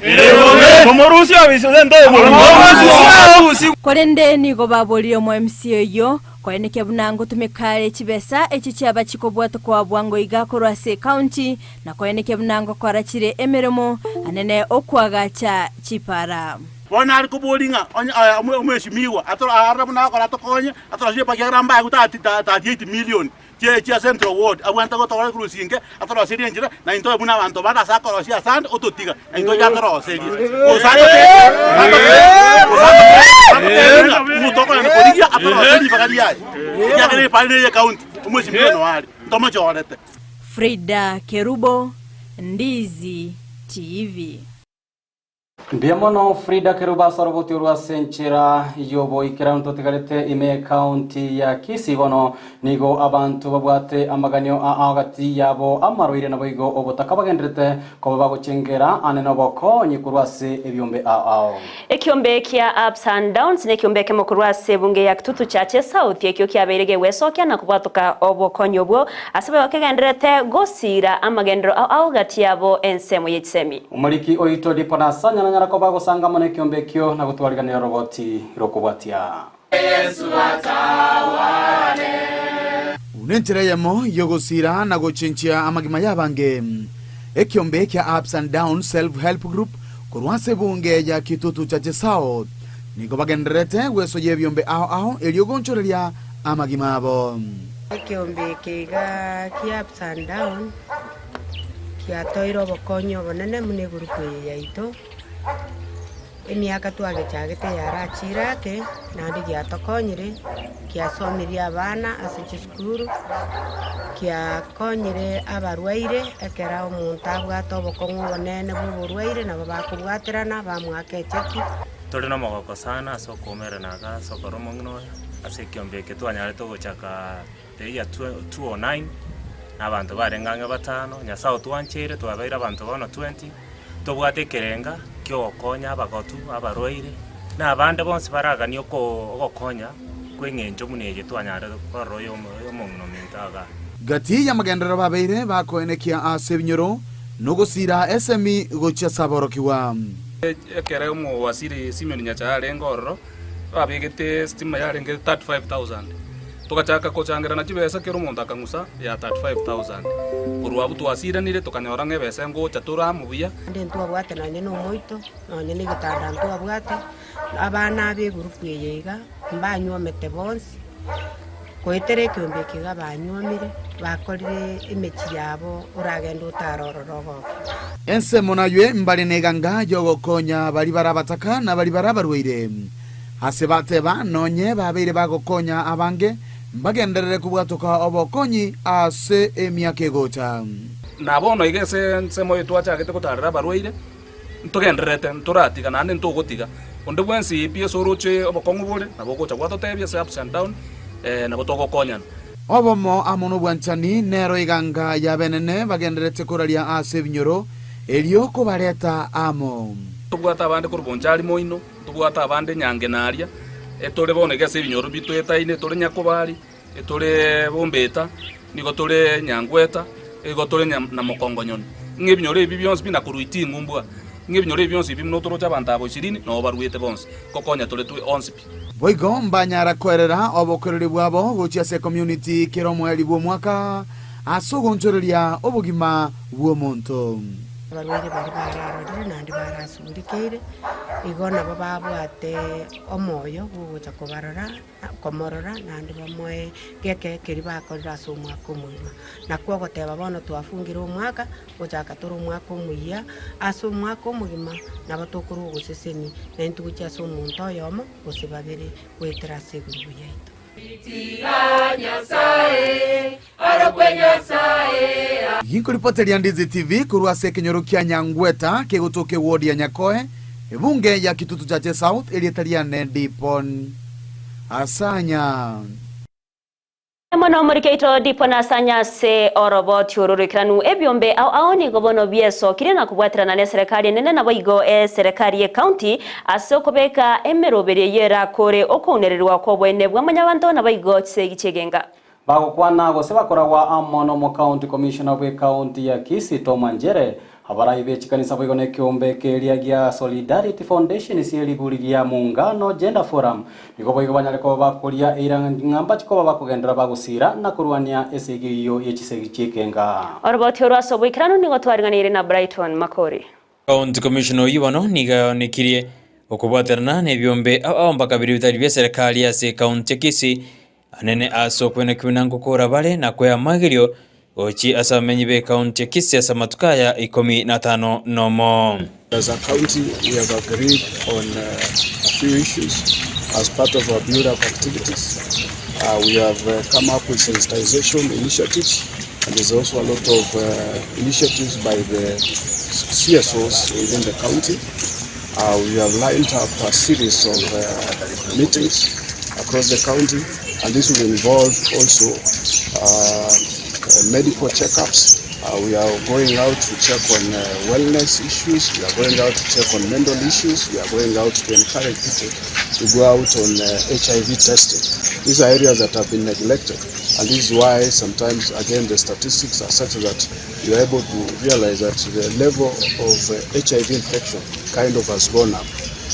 Tomorusie obisi gose ntomorusie? Korende nigo baborire omo-MC oyio, Koenekia buna ngotumeka are chibesa echi chiaba chikobwatokwa bwango iga korwa ase ecounty, na koenekia buna ngokora chire emeremo anene okoagacha chipara. Bono are koboria ng'a onye aya omweshimiwa atoro arore buna agokora atokonye, atorosie epaki ekiagera mbaegwe 38 million chia chia central ward abwenerete gotokora korusia inke atoroserie enchera na intwe buna abanto bande ase akorosia asande ototiga na intwe oche atoroserie. Gose atotebie ng'a omonto okogenda korigia atoroserie ribaga riaye ekiagera epari neye ecounty omweshimiwa noyo are ntomochorete. Frida Kerubo, Ndizi TV. Mbuya mono Frida Kerubo ase oroboti orwo ase enchera y'oboikeranu totigarete ime y'ecounty ya Kisii bono nigo abanto babwate amaganio ao gati yabo amarwaire naboigo obotaka bagenderete koba bagochengera ane nobokonyi korwa ase ebiombe ao ao. Ekiombe kia Ups and Downs nekiombe ekemo korwa ase ebunge ya Kitutu Chache South ekio kiabeire gegwesokia na kobwatoka obokonyi obwo ase boigo kegendererete gosiira amagenderero ao ao gati yabo ensemo ye chisemi. Omoriki oito Diponasa nyananyara koba agosanga amo nekiombe ekio na gotwariganera oroboti rokobwatia. Buna enchera eyemo y'ogosiira na gochenchia amagima y'abange, ekiombe kia Ups and Downs Self Help Group korwa ase ebunge ya Kitutu Chache South nigo bagendererete gwesoyia ebiombe ao ao erio gonchoreria amagima abo. Ekiombe eke iga kia Ups and Down Kiatoire obokonyi obonene buna egurupu eye yaito, emiaka twagechagete yarachire ake, naende giatokonyire, kiasomirie abana ase chisukuru, kiakonyire abarwaire ekero omonto abwate obokong'u obonene bwa oborwaire nabo bakobwaterana bamoaka echeki. Tore nomogoko sana ase okoumerana iga ase okora omong'ina oyo, ase ekiombe eke twanyarete gochaka The year 2009, na abanto barenge ang'e batano, Nyasae otwancheire twabeire abanto bono 20, tobwate ekerenga kiogokonya abagotu, abarwaire, na abande bonsi baraganie oko ogokonya kw'eng'encho buna eye twanyarete korora oyo omong'ina ominto igaa. Gati y'amagenderero babeire bakoenekia ase ebinyoro, nogosiira esemi gochia ase aborokigwa. Ekere omowasiri Simion Nyachae arenge ororo, babegete estima yarenge 35,000. Togachaka kochangerana chibesa kera omonto akang'usa ya 35,000. Korwa abwo twasiranire tokanyora ng'a ebesa engocha tore amo buya. Naende ntwabwate nonye nomoito, nonye negetanda ntwabwate, abana aba egurupu eye iga, mbanyuomete bonsi, goetera ekeombe eke iga banyuomire, bakorire emechie yabo oragende otare ororo ogoke. Ensemo naywe mbare neganga y'ogokonya baria bare abataka na baria bare abarwaire. Ase bateba, Nonye babeire bagokonya abange, mbagenderere kobwatoka obokonyi ase emiaka egocha. Na bono iga ase ensemo eye twachagete gotaarera abarwaire, ntogendererete, ntoratiga naende ntogotiga. Onde bwensi pi ase oroche obokong'u bore, nabo ogocha gwatotebia ase ups and down, nabo togokonyana. Obomo amo nobwanchani nero eganga y'abenene bagendererete koraria ase ebinyoro, erio kobareta amo. Tobwate abande korwa Bonchari moino. Ntobwate abande nyange na aria, etore bono iga ase ebinyoro bitoetaine, etore Nyakobari, etore Bombeta, nigo tore Nyangweta, igo tore na Mokongonyoni. Ng'a ebinyoro ebi bionsi pi na korwa Iting'u mbwa, ng'a ebinyoro ebi bionsi pi buna otoroche abanto aba ishirini, noo barwete bonsi, nkokonya tore twe onsi pi. Boigo mbanyara koerera obokoreri bwabo gochia ase ecommunity kera omoerio bw'omwaka ase ogonchoreria obogima bw'omonto. Abarwaire baria bararorire naende barasugurikeire, igo nabo babwate omoyo bwogocha kobarora, komorora naende bamoe geke keria bakorire ase omwaka omogima. Nakwo ogoteba bono twafungire omwaka, gochaka tore omwaka omoyia, ase omwaka omogima nabo tokorwa ogoseseni, naintwe gochia ase omonto oyomo gose babere goetera ase egurubu yaito. Ginkoripoteria Ndizi TV korwa ase ekenyoro kia Nyangweta kegotoka eward ya Nyakoe, ebunge ya Kitutu Chache South, erieta riane Dipon Asanya. Mono omorikeito Dipon Asanya ase oroboti oro roikeranu ebiombe ao ao nigo bono biesokire na kobwaterana neserekari enene naboigo eserekari ye county ase okobeka emeroberio eyio erakore okounererwa kw'oboene bwa mwanyabanto naboigo chisegi chi'egenga. Bagokwana gose bakoragwa amo n'Omocounty Commissioner bw'ecounty ya Kisii Tom Anjere, abarai be chikanisa boigo nekeombe keria gia Solidarity Foundation sie riguri ria Muungano Gender Forum nigo boigo banyare koba bakoria eira ng'a mbachi koba bakogenderera bagosira na korwania esegi eyio ye chisegi chi'ekenga. Oroboti orwo ase oboikeranu nigo twaringaneire na Brighton Makori. County Commissioner oyio bono nigo aonekirie okobwaterana nebiombe ao ao mpaka biria bitari bia serikali ase ecounty ya Kisii anene ase okwenekigwa na ngokora bare na kwea amagerio gochia ase abamenyi be county ya Kisii ase amatuko aya ikomi na atano nomo. As a county we have agreed on a few issues as part of our build up activities. We have come up with sensitization initiatives and there's also a lot of initiatives by the CSOs within the county. We have lined up a series of meetings across the county and this will involve also medical checkups. We are going out to check on wellness issues, we are going out to check on mental issues, we are going out to encourage people to go out on HIV testing. These are areas that have been neglected and this is why sometimes again the statistics are such that you are able to realize that the level of HIV infection kind of has gone up.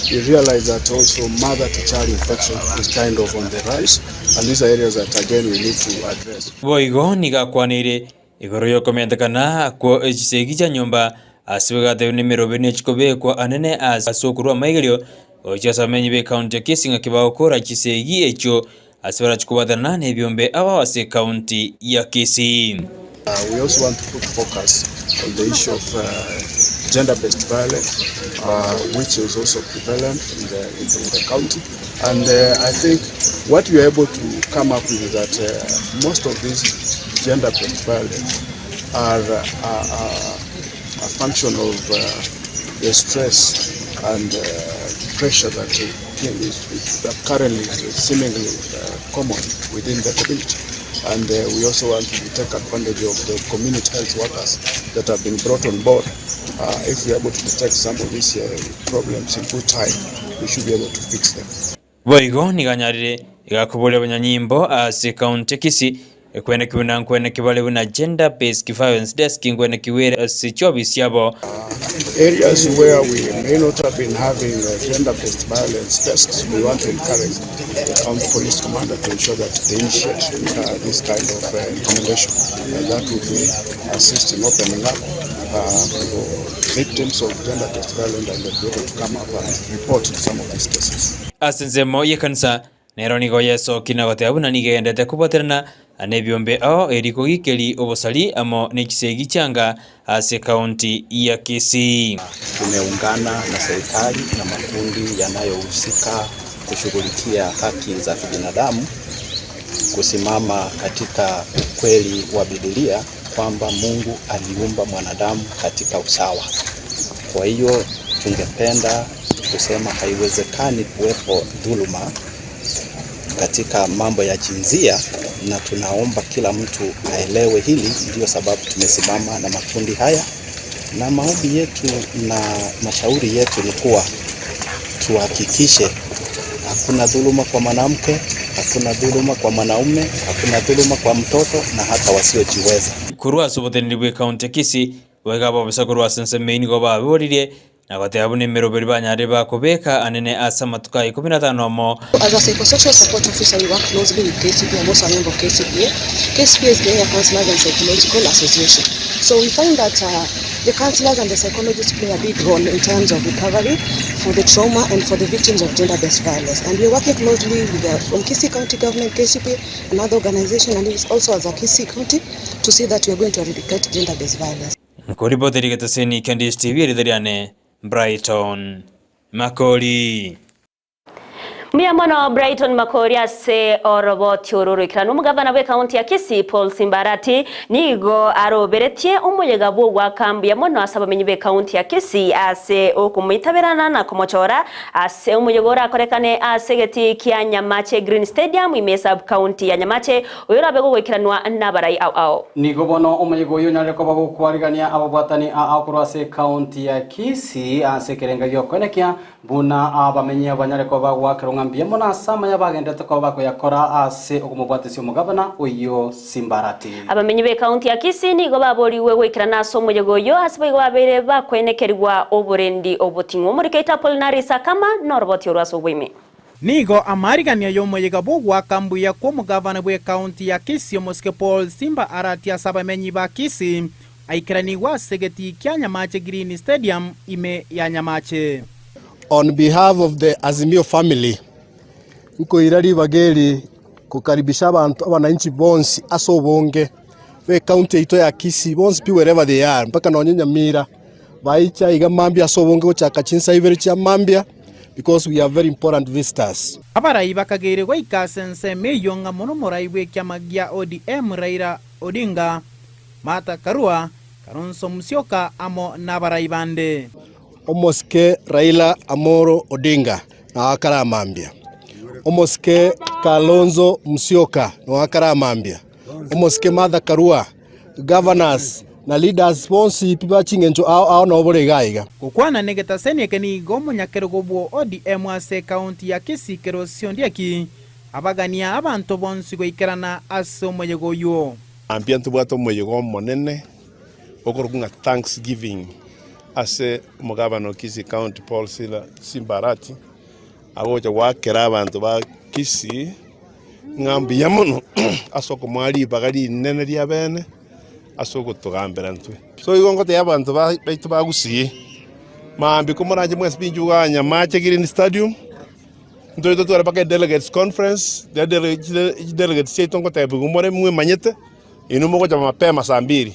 You realize that also mother to child infection is kind of on the rise and these are areas that again we need to address. Boigo nigo akwaneire igoro y'okomentekana kwo chisegi chia nyomba ase bwegatebio nemeroberi ne chikobekwa anene ase okorua amaigerio gochia ase abamenyi b'ecounty ya Kisii ng'aki bagokora chisegi echio ase barachie kobwatanana nebiombe aba ase ecounty ya Kisii. We also want to put focus on the issue of gender based violence which is also prevalent in the, in the, in the county and I think what we are able to come up with is that most of these gender based violence are, are, are a function of the stress and pressure that is currently seemingly common within the community. And we also want to take advantage of the community health workers that have been brought on board. If we are able to detect some of these problems in good time, we should be able to fix them. Boigo nigo anyarire igakoboria abanyanyimbo ase ekaunti ya Kisii ekwenekigwe na nkweneki bare buna Gender Based Violence Desk nkwenekigwe ere ase chiofisi chiabo. Areas where we may not have been having gender based violence desks, we want to encourage the county police commander to ensure that they initiate this kind of recommendation. That would be assist in opening up for victims of gender based violence and they'll be able to come up and report some of these cases. Ase ensemo y'ekanisa Nero nigo yesokire na goteba buna nigo egenderete kobwaterana nebiombe ao erio kogikeria obosari amo ne chisegi chianga ase county ya Kisii. Tumeungana na serikali na makundi yanayohusika kushughulikia haki za kibinadamu kusimama katika ukweli wa Biblia kwamba Mungu aliumba mwanadamu katika usawa. Kwa hiyo tungependa kusema haiwezekani kuwepo dhuluma katika mambo ya jinsia, na tunaomba kila mtu aelewe hili. Ndiyo sababu tumesimama na makundi haya, na maombi yetu na mashauri yetu ni kuwa tuhakikishe hakuna dhuluma kwa mwanamke, hakuna dhuluma kwa mwanaume, hakuna dhuluma kwa mtoto na hata wasiojiweza. Korwa ase oboteneneri bw'ecounty ya Kisii, goika ababisa korwa ase ensemo eyio nigo baboririe na goteba buna emeroberi banyarire bakobeka anene ase amatuko aya ikomi na atano amo. As a psychosocial support officer, we work closely with KCPA. I'm also a member of KCPA. KCPA is Kenya Counselors and Psychological Association. So we find that The counselors and the psychologists play a big role in terms of recovery for the trauma and for the victims of gender-based violence. And we're working closely with the, from Kisii County Government, KCP, and other organizations, and also as a Kisii County, to see that we are going to eradicate gender-based violence. Nkoriboteri geteseni kia DSTV eritha riane Brighton Makori. Mbuya mono Brighton Makori ase oroboti oro oroikeranu. Omogavana bw'ekaunti ya Kisii Paul Simbarati nigo aroberetie omoyega bw'ogoaka mbuya mono ase abamenyi b'ekaunti ya Kisii ase okomoitaberana na komochora ase omoyega orakorekane ase egetii kia Nyamache Green Stadium ime esub-county ya Nyamache oyo orabe gogoikeranwa nabarai ao ao. Nigo bono omoyega oyio onyarire koba gokwarigania ababwatani aa korwa ase ekaunti ya Kisii ase ekerenga gi'okoenekia Buna abamenyi banyare koba bagoakerwa ng'a mbuya mono ase amaya bagenderete koba bakoyakora ase okomobwatesia omogabana oyio Simbarati. Abamenyi b'ekaunti ya Kisii nigo baborigwe goikerana ase omoyega oyio ase boigo babeire bakoenekerigwa oborendi oboting'u. Omorikeito Apolinari Sakama noroboti orwo ase oboime. Nigo amaariganio y'omoyega bw'ogoaka mbuya kw'omogavana bw'ekaunti ya Kisii omosike Paul Simba Arati ase abamenyi ba Kisii Aikeranigwe ase egetii kia Nyamache Green Stadium ime ya Nyamache. On behalf of the Azimio family, nkoira ribaga eri kokaribisha abanto abananchi bonsi ase obonge be county yaito ya Kisii bonsi pi wherever they are mpaka nonye Nyamira baiche aiga mambia ase obonge gochaka chinsa ibere chia mambia because we have very important visitors. Abarai bakageire goika ase ensemo eyio ng'a mono morai bw'ekiama gia ODM Raila Odinga Martha Karua, Kalonzo Musyoka amo nabarai bande. Omosike Raila Amolo Odinga nao akare amambia, Omosike Kalonzo Musyoka nao akare amambia, Omosike Martha Karua, Governors na leaders bonsi pi ba ching'encho ao ao nabo bore iga iga. Gokwana negetaseni eke nigo omonyakerogo bwo ODM ase ekaunti ya Kisii Kerosi Ondieki abagania abanto bonsi goikerana ase omoyega oywo. Mambia ntobwate omoyega omonene okorokwa ng'a Thanksgiving ase omogabana o Kisii County Paul Sila Simba Arati agocha goakera abanto ba Kisii ng'a mbuya mono ase okomoa ribaga rinene ria bene ase ogotogambera intwe. So igo ngotebia abanto baito ba Gusii, mambia komoranche mwensi pi inchuo igaa Nyamache Green Stadium. Ntore totware mpaka edelegates conference, chidelegates chiaito ngotebigwa more mwemanyete, inwe mogocha mapema saa mbiri,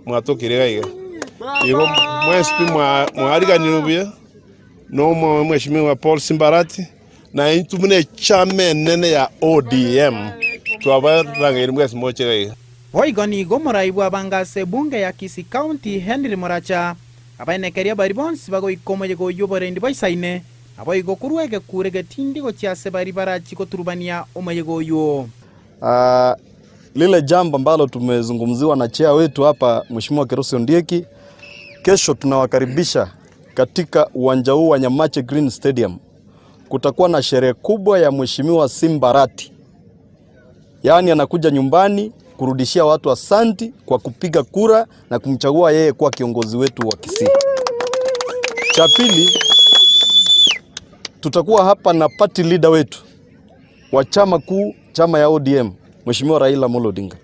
mwatokire iga iga. Igo mwensi pi mwariganirwe buya, na omweshimiwa Paul Simbarati, na intwe buna echama enene ya ODM, twabarangeire mwensi moche iga iga. Boigo nigo omorai bw'abange ase ebunge ya Kisii County Henry Muracha abaenekeria baria bonsi bagoika omoyega oyio oborendi boisaine Naboigo korwa egekuro egetindi gochia ase baria barachie goturubania omoyega oyio. Lile jambo ambalo tumezungumziwa na chair wetu hapa Mheshimiwa Kerosi Ondieki, kesho tunawakaribisha katika uwanja huu wa Nyamache Green Stadium. Kutakuwa na sherehe kubwa ya Mheshimiwa Simbarati, yaani anakuja nyumbani kurudishia watu asanti kwa kupiga kura na kumchagua yeye kuwa kiongozi wetu wa Kisii. Cha pili, tutakuwa hapa na party leader wetu wa chama kuu, chama ya ODM, Mheshimiwa Raila Amolo Odinga.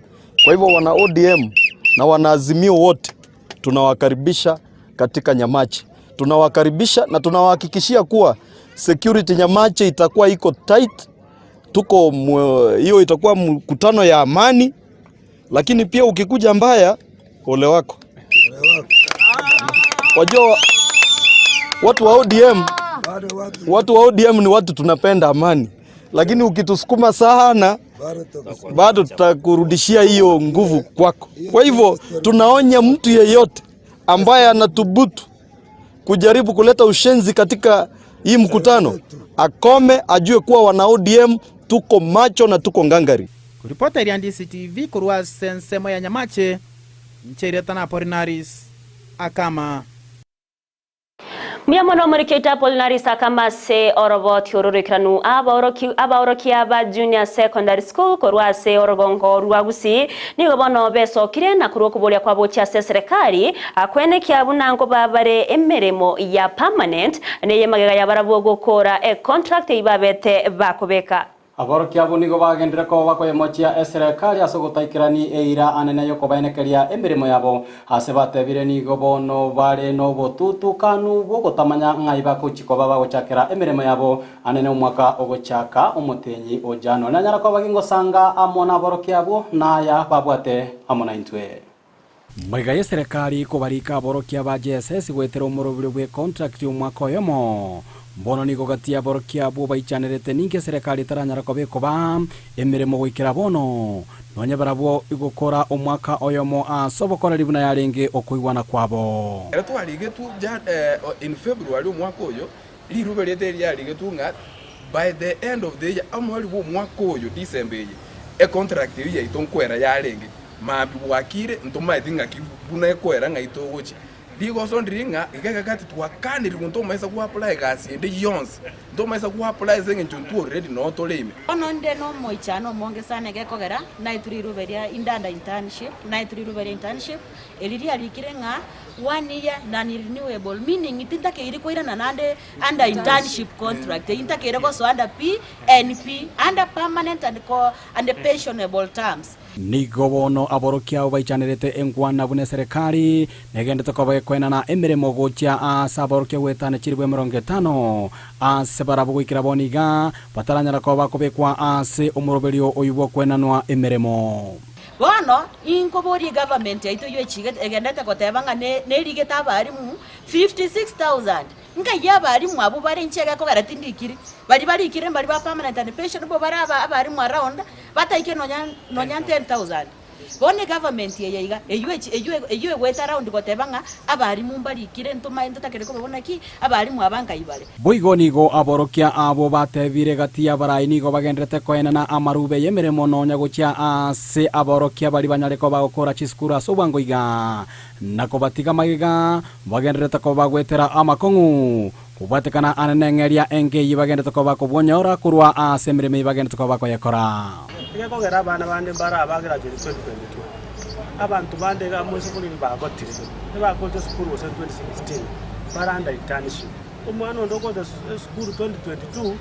Kwa hivyo wana ODM na wanaazimio wote tunawakaribisha katika Nyamache. Tunawakaribisha na tunawahakikishia kuwa security Nyamache itakuwa iko tight. Tuko hiyo itakuwa mkutano ya amani, lakini pia ukikuja mbaya, ole wako. Wajua watu wa ODM, watu wa ODM ni watu tunapenda amani, lakini ukitusukuma sana bado tutakurudishia hiyo nguvu kwako. Kwa hivyo tunaonya mtu yeyote ambaye anathubutu kujaribu kuleta ushenzi katika hii mkutano akome, ajue kuwa wana ODM tuko macho na tuko ngangari. Koripota eria DCTV korwa ase ensemo ya Nyamache, inche erieta na Apolinaris Akama. Mbuya mono omoriki oito Apolinaris Akama ase oroboti ororekeranu abaorokia ba Junior Secondary School korwa ase orogongo rwa Gusii nigo bono besokire na korwa okoboria kwabo gochia ase eserekari kwenekia buna nkobabare emeremo ya permanent neye magega yabarabwo gokora econtract eyio babete bakobeka. Aborokia abwo nigo bagendire koba bakoyemochia eserekari ase ogotaikerani eira anene y'okobaenekeria emeremo yabo. Ase batebire nigo bono bare nobotutukanu bw'ogotamanya ng'ai bagochia koba bagochakera emeremo yabo anene omwaka ogochaka omotenyi o Januari. Nanyara koba gingosanga amo naborokia abwo naya babwate amo naintwe. Magega y'eserekari kobarika aborokia ba JSS goetera omoroberio bw'ekontrakti omwaka oyomo, bono nigo gati y'aborokia abwo baichanerete ninki eserekari etaranyara koba ekobaa emeremo goikera bono, nonye barabwo igokora omwaka oyomo ase obokoreri buna yarenge okoigwana kwabo. Ekero twarigetwe in February omwaka oyo, rirube riaito eri riarigetwe ng'a by the end of the year, omoerio bw'omwaka oyo December eye, econtract eyio yaito nkwera yarenge. Mambia bwakire, ntomaeti ng'aki buna ekoera ng'ai togochia. Rigoso ndiri ng'a iga iga gati twakanirigwe ntomaisa go apply egasi ende yonsi, ntomaisa go apply ase eng'encho intwe already noo tore ime. Bono nde nomoichano omonge sana egekogera naetwe riruba ria Indanda internship, naetwe riruba ria internship, eri riarikire ng'a one year non renewable meaning tintakeiri koirana naende under internship contract eyio ntakeire gosoa under PNP, under permanent and co and pensionable terms. Nigo bono aborokia abo baichanerete enkwana buna eserekari negendete koba ekoenana emeremo gochia aase aborokia goetana chilifu 50 ase barabwo goikera bono iga bataranyara koba bakobekwa ase omoroberio oyio bw'okoenanwa emeremo. Bono inkoboria egovernment yaito eyio echigete egendete goteba ng'a ne nerigete abalimu 56,000 nkai abalimu abwo bare inche egekogera tindikiri, baria barikire mbari ba permanent and pensionable bare aba abalimu around Bataike nonya nonya 10,000. Bono egovernment eye iga, eywo echi eywo eywo egoeta round goteba ng'a abalimu mbarikire ntomae ntotakere kobabona ki, abalimu aba nkai bare. Boigo nigo aborokia abwo batebire gati y'abarai nigo bagenderete koenana amarube y'emeremo nonya gochia aase aborokia baria banyare koba bagokora chisukuru ase obwango iga, na kobatiga magega bagendererete koba bagoetera amakong'u. Kobwatekana ane neng'eria enke eyio bagenderete koba bakobwonyora korwa ase emeremo eyio bagenderete koba bakoyekora. Egekogera abana bande mbare aba graduate 2022, abanto bande iga amo ase oboriri bagotire, ebagocha esukuru gose 2016 bare under internship. Omwana onde ogocha esukuru 2022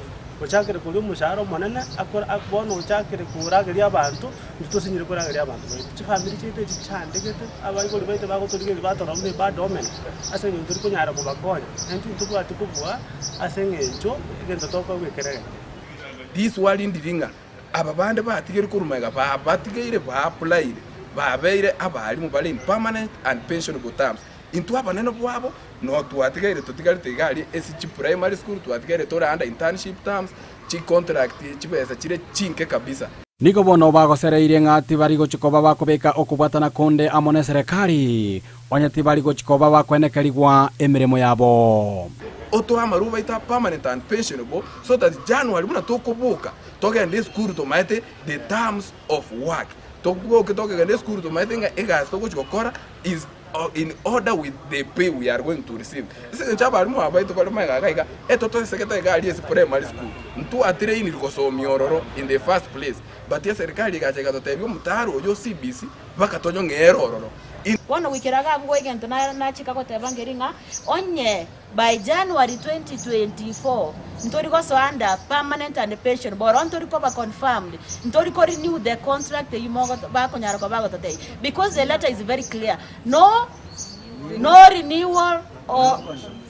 ochakire koria omoshahara omonene akore bono ochakire korageria abanto, intwe tosinyire korageria abanto baito. Chifamiri chiaito echi chichandegete, abaibori baito bagotorigereria batorora buna ebad omen, ase eng'encho tori konyara kobakonya, naintwe ntobwati kobua ase eng'encho egento tokoegwa ekere egeke. Riswali ndiri ng'a aba bande batigeire korwa magega babatigeire ba-applyire babeire abalimu bare in permanent and pensionable terms. Intwe abanene bwabo no twatigaire totigarete iga aria ase chiprimary school twatigaire tore under internship terms, chicontract chibesa chire chinke kabisa. Nigo bono bagosereirie ng'a tibari gochia koba bakobeka okobwatana konde amo neserekari, onye tibari gochia koba bakoenekerigwa emeremo yabo. Otoe amaruba aito a permanent and pensionable so that January buna tokoboka togende esukuru tomaete the terms of work. Toboke tokegenda esukuru tomaete ng'a egasi togochia gokora is in order with the pay we are going to receive. Ase eng'encho abalimu aba baito bare magega iga iga, etotosegete iga aria ase primary school, ntwatrainiri gosomia ororo in the first place, but eserikari egacha egatotebia omotaro oyo o CBC mpaka tonyong'ere ororo. In. Bono goikera iga abwo egento nachika goteba nkeri ng'a onye by January 2024 ntori gosoa under permanent and pension bono ntori koba confirmed ntori ko renew the contract eywo mogoto bakonyara koba bagototebia because the letter is very clear no no renewal or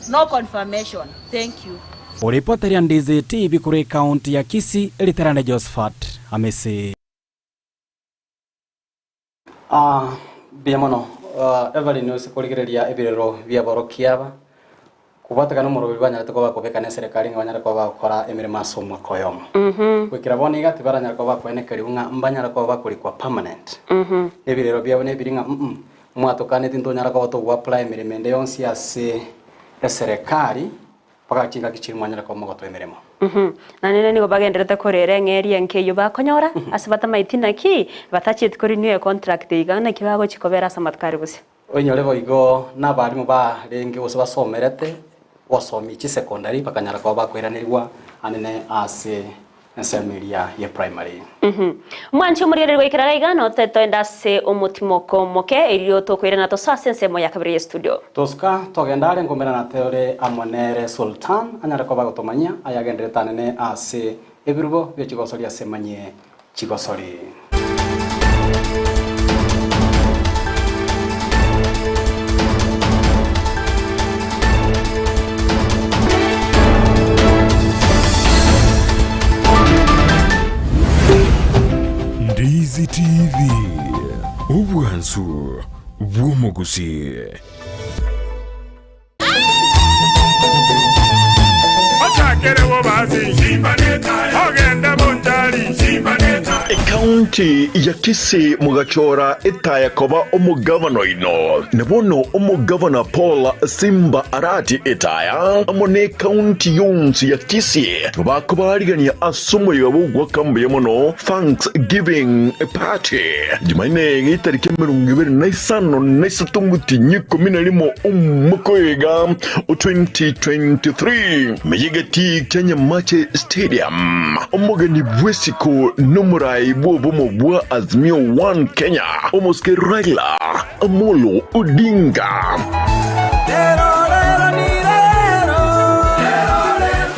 no confirmation thank you. Oripoteria Ndizi TV korwa ekaunti ya Kisii, Riterane Josephat Amisi. Ah, mbuya mono Ah, Evelyn ase korigereria ebirero bi'aborokia aba, kobwatekana omoroberi banyarete koba bakobeka na eserekari ng'a banyare koba bagokora emeremo ase omwaka oyomo. Goikera bono iga tibaranyara koba bakoenekerigwa ng'a mbanyare koba bakorikwa permanent. Ebirero biabo nebiri ng'a mm mwatokaneti ntonyara koba togo apply emeremo ende yonsi ase eserekari Mpaka chingaki chiria mwanyare koba mogotoa emeremo. Na nere nigo bagendererete korera eng'eria enke eyio bakonyora, ase batamaeti naki batachieti korinua econtract iga, naki bagochia kobera ase amatuko aria bosio. Oinyore boigo nabarimu barenge gose basomerete gosomia chisecondary bakanyara koba bakoiranerigwa anene ase Ensemo eria ye primary. Mwanche omorigereria goikera iga iga, note toende ase omotimoko omoke, erio tokoirana tosoe ase ensemo ya kabere ye studio. Tosuka togenda are nkomerana tore amo nere Sultan anyare koba agotomanyia ayagenderete anene ase. Ebirubo bia chigosori ase emanyie chigosori. Ndizi TV, obwansu bw'omogusii. Ochakere bobasi, ogende bonchari. Ekaunti ya Kisii mogachora etaya koba omogavana oino. Na bono omogavana Paul Simba Arati Etaya amo nekaunti yonsi ya Kisii bakobarigania ase omoyega bw'ogoaka mbuya mono Thanksgiving Party Jumanne getariki 23 omotienyi 11 omwaka oyo iga o 2023 meyegeti kia Nyamache Stadium. Omogeni bw'esiko nomorai bw'obomo bwa Azimio One Kenya omosike Raila Amolo Odinga.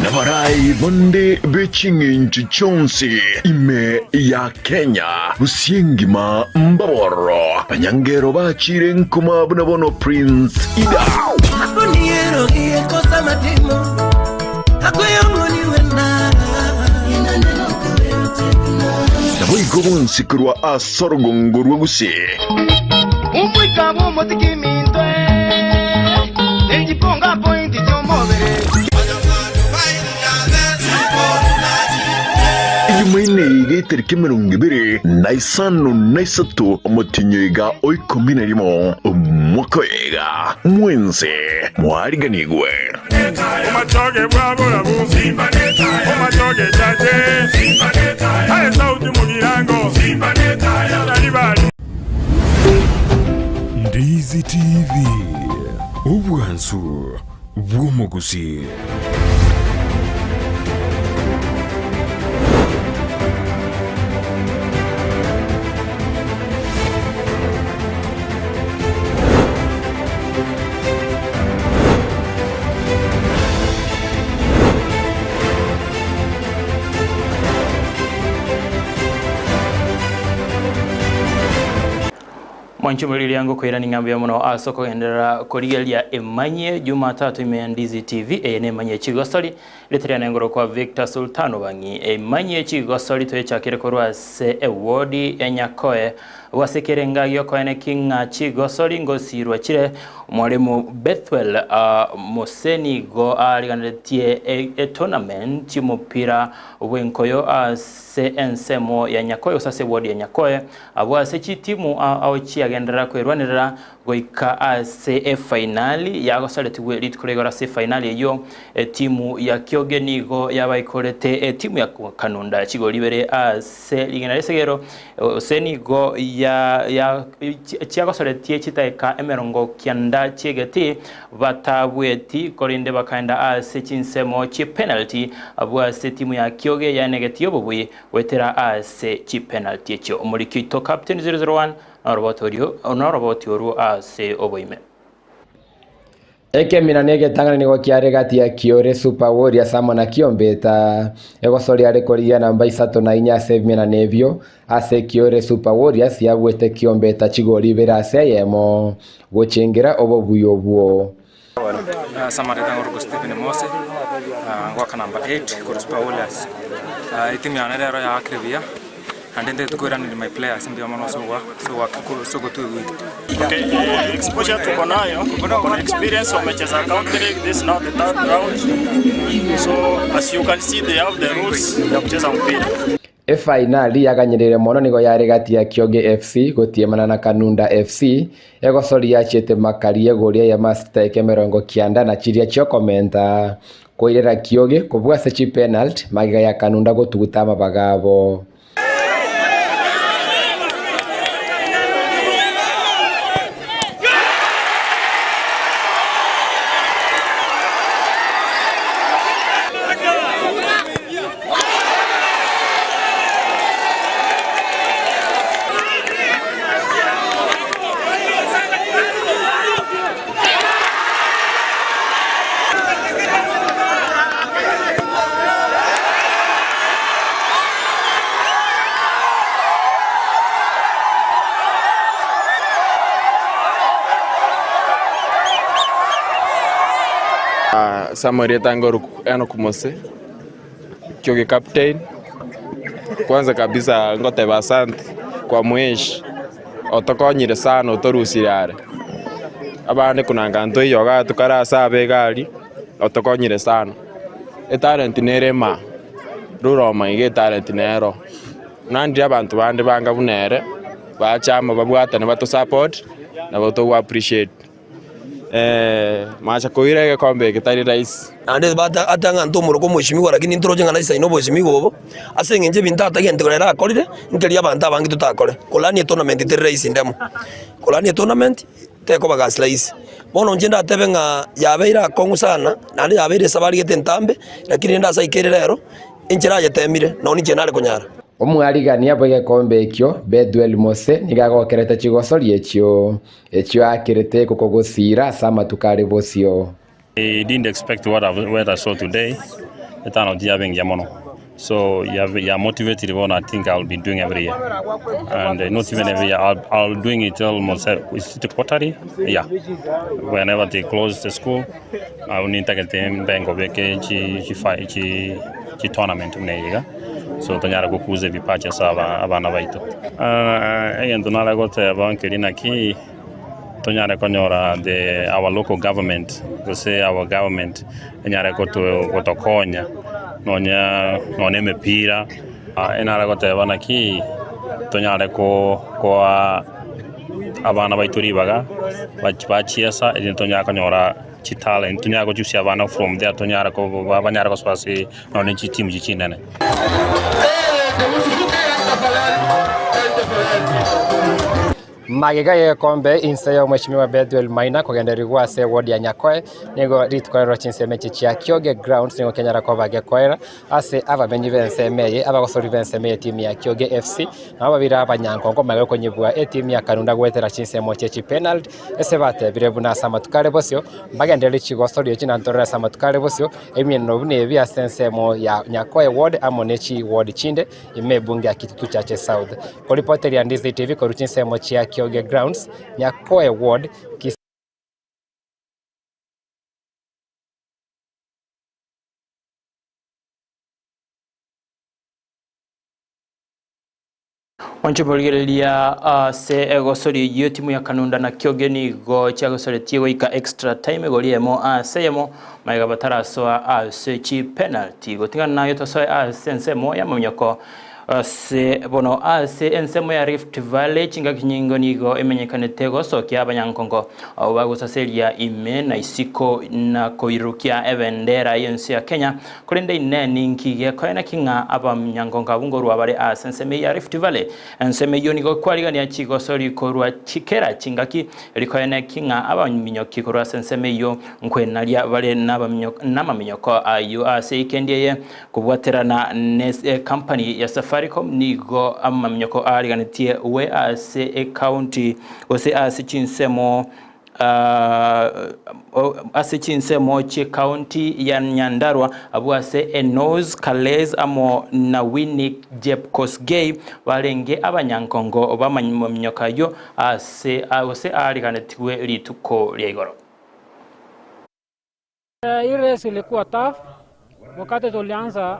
Nabarai bande be ching'encho chionsi ime ya Kenya, gose engima mbabororo, abanyangero bachire nkoma buna bono Prince Ida. Naboigo bonsi korwa ase orogongo rwa Gusii. Omoika bw'omotikiminto, nechiponga pointi chi'omobere. Ejumaine iga etariki 23 omotienyi oiga o 11 omwaka oyo iga, mwense mwariganigwe. Omachoge bwa borabu, omachoge chache, aye sauti mugirango, Nyaribari. Ndizi TV, obwansu bw'omogusii. Mwanche omoriri ngokoirani ng'a mbuya mono ase okogenderera korigereria Emanyie Jumatatu ime ya Ndizi TV. Eye nemanyie chigosori ritari riane ngorokwa Victor Sultan Obang'i. Emanyie chigosori toyechakire korwa ase ewodi ya Nyakoe Ase ekerenga gi'okoeneki ng'a chigosori ngosirwa chire, omwalimu Bethuel Mose nigo aariganeretie etournament y'omopira bw'enkoyo ase ensemo ya Nyakoe gose ase eward ya Nyakoe abwo ase chitimu ao chiagenderera kwerwanerera goika ase efainali yagosaretigwe rituko ria igoro ase efainali eyio etimu ya Kioge nigo yabaikorete etimu ya Kanunda chigori ibere ase Ase rigena ri'esegero, gose nigo chiagosoretie chidaeka 90 chi'egetii, batabueti, korende bakaenda ase chinsemo chi'epenalty, abwo ase etimu ya Kioge yaenegetie obobui goetera ase chipenalty echio. Omoriki oito Captain 001 noroboti orwo ase oboime. Ekemina na egetang'ani nigo kiare gati ya Kiore Super Warriors amo na Kiombeta. Egosoria are korigia namba isato na inye ase ebimenano ebio, ase Kiore Super Warriors yabuete Kiombeta chigori ibere ase eyemo, gochengera obobui obwo. Ase amareta ngorokwa Stephen Mose, ngoaka number 8 korwa Super Warriors. Etimu yane rero yaakire buya. Naende ntagete koiraneria my players mbuya mono ase ogoa ase ogoaka ase ogotwegwera. Okay, eh, exposure tuko nayo, tuko na experience, wamecheza county league, this is now the third round. So as you can see they have the rules ya kucheza mpira. Efainali yaganyereire mono nigo yare gati ya Kioge FC gotiemana na Kanunda FC, egosori yachiete makari egoria ya masitaeke 90 na chiria chiokomenta koirera Kioge kobua ase chipenalty magega ya Kanunda gotuguta amabaga abo. Samuel Etanga Enock Mose, Kioge captain, kwanza kabisa ngoteba asante kwa mweshi otokonyire sana otorusire are, abande kunanga ntoiyo igaa tokare ase abe egari, otokonyire sana. Etalent nere maa, ruroma iga etalent nero, nandire abanto bande banga buna ere, bache amo babwatane batosupport, nabo togo appreciate. Macha koira egekombe eke tari rahisi. Naende bata ata ng'a ntomoroke omoisimigwa, lakini ntoroche ng'a naisaine oboisimigwa obo, ase eng'encho ebinto atagente korera akorire, nkeria abanto abange totakore. Korania etournament teri rahisi ndemo, korania etournament tekoba gasi rahisi. Bono inche ndatebe ng'a yabeire akong'u sana, naende yabeire esabari gete entambe, lakini rende ase aikeire rero, enchera ayetemire, nonye inche nare konyara. Omwarigania bw'egekombe ekio, Bethuel Mose, nigo agokerete chigosori echio. Echio aakerete gokogosiira ase amatuko are bosio. I didn't expect what I, what I saw today. Etano tiyabe engiya mono. So ya, ya motivated bono I think I'll be doing every year. And uh, not even every year, I'll, I'll doing it almost uh, is it quarterly? Yeah. Whenever they close the school, I will need to get them bank of chi chi chi chi tournament muna iga. So tonyara gokuza ebipachi ase aba abana baito. Uh, egento nare goteba nkeri naki tonyare konyora the our local government gose our government enyare goto gotokonya nonya nonya emepira enare goteba naki tonyare ko koa abana baito ribaga bachiesa erinde tonyare konyora chitalent tonyare gochusia abana from there tonyare ko banyare gosoa ase nonya chitimu echi chinene. Magega y'egekombe inse y'omweshimiwa Bethuel Maina kogendererigwa ase eward ya Nyakoe nigo rituko rero chinsemo echi chia Kioge Grounds nigo kenyara koba gekoera ase abamenyi b'ensemo eye abagosori b'ensemo y'etimu ya Kioge FC nabo babere abanyankongo magega konyebua etimu ya Kanunda goetera chinsemo chie chipenalty ase batebire buna ase amatuko are bosio mbagendererie chigosori echi na ntorore ase amatuko are bosio ebimeneno buna ebi ase ensemo ya Nyakoe ward amo ne chiward chinde ime ebunge ya Kitutu Chache South. Koripoteria Ndizi TV korwa chinsemo chia Kioge Grounds, Nyakoe Ward, Kisii. Onche borigereria ase egosori eyio timu ya Kanunda na Kioge nigo chiagosoretie goika extra time egori emo ase eyemo magega batarasoa ase chipenalty goting'ana nayo tosoe ase ensemo y'amaminyoko ase bono ase ensemo ya Rift Valley chingaki nyingo nigo emenyekanete gosokia abanyankongo abwo bagosaseria ime na isiko na koirukia ebendera y'ense ya Kenya Korende inee, ninki gekoena ki ng'a abanyangongo abwo nkorua bare ase ensemo eyio ya Rift Valley? Ensemo eyio nigo kwarigania chigosori korwa kera chingaki, rikoene ki ng'a abaminyoki korwa ase ensemo eyio nkwenaria bare namaminyoko ayio ase eikendi eye kobwaterana ne company ya Safaricom nigo amaminyoko aariganetie we ase ecounty gose ase chinsemo ase chinsemo chi'ecounty ya Nyandarua, abwo ase Enos Kales amo na Winnie Jepkosgei barenge abanyankongo b'amaminyoko ayio ase gose aariganetigwe rituko ria igoro. Hii race ilikuwa tough. Wakati tulianza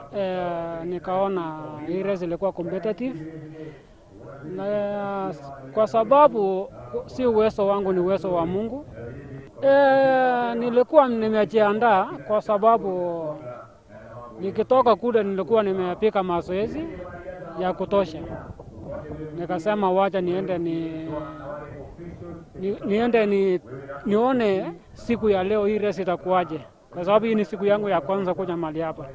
nikaona hii race ilikuwa competitive na kwa sababu si uwezo wangu, ni uwezo wa Mungu. Nilikuwa nimejiandaa kwa sababu nikitoka kule nilikuwa nimepiga mazoezi ya kutosha. Nikasema wacha niende ni, ni, niende ni, nione siku ya leo hii race itakuwaje, kwa sababu hii ni siku yangu ya kwanza kuja mahali hapa.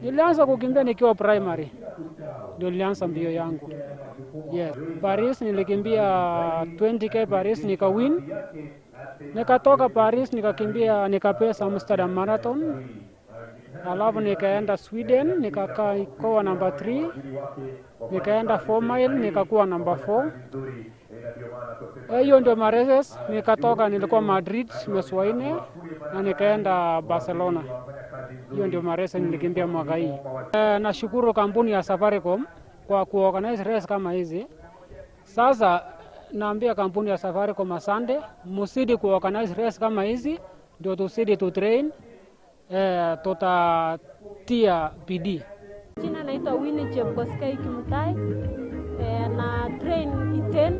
Nilianza kukimbia nikiwa primary, ndio nilianza mbio yangu. Yes. Paris nilikimbia 20k Paris nikawin. Nikatoka Paris nikakimbia nikapesa Amsterdam Marathon. Alafu nikaenda Sweden nikakaa ikowa namba 3. Nikaenda 4 mile nikakuwa namba 4. Hiyo ndio maraces. Nikatoka, nilikuwa Madrid mwezi wa nne na nikaenda Barcelona. Hiyo ndio maraces nilikimbia mwaka hii. Nashukuru kampuni ya Safaricom kwa kuorganize race kama hizi. Sasa naambia kampuni ya Safaricom asante, muzidi kuorganize race kama hizi ndio tuzidi tu train Eh, tutatia bidii. Jina naitwa Winnie Chepkoskei Kimutai eh, na train Iten.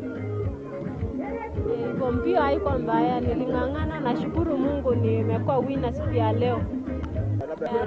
Iko mbio haiko mbaya, niling'ang'ana. Nashukuru Mungu nimekuwa winner siku ya leo.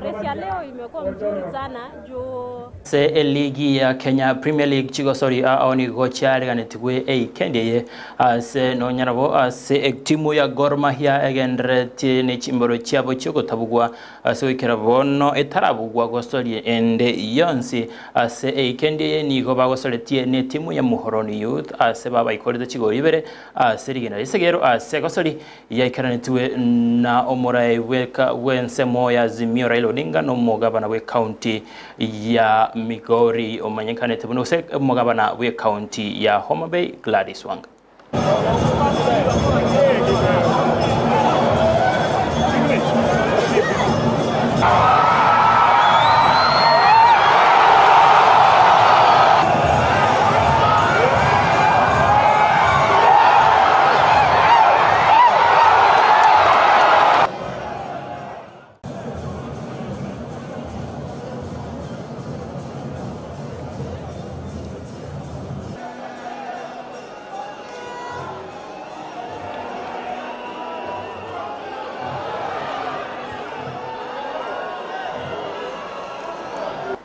Race ya leo imekuwa mzuri sana juu Se eligi ya Kenya Premier League chigosori ao nigo chiareganetigwe eikendi eye ase nonyarabo ase etimu ya Gor Mahia egenderetie ne chimboro chiabo chiogotabugwa ase goikera bono etarabugwa gosorie ende yonsi ase eikendi eye nigo bagosoretie ne etimu ya Muhoroni Youth ase babaikorete chigori ibere ase rigena risegero ase gosori yaikaranetiwe na omorai bweka bw'ensemo ya Azimio Raila Odinga na omogabana bw'ekaunti ya Migori omanyekanete buno gose omogabana bw'ekaunti ya Homa Bay Gladys Wanga.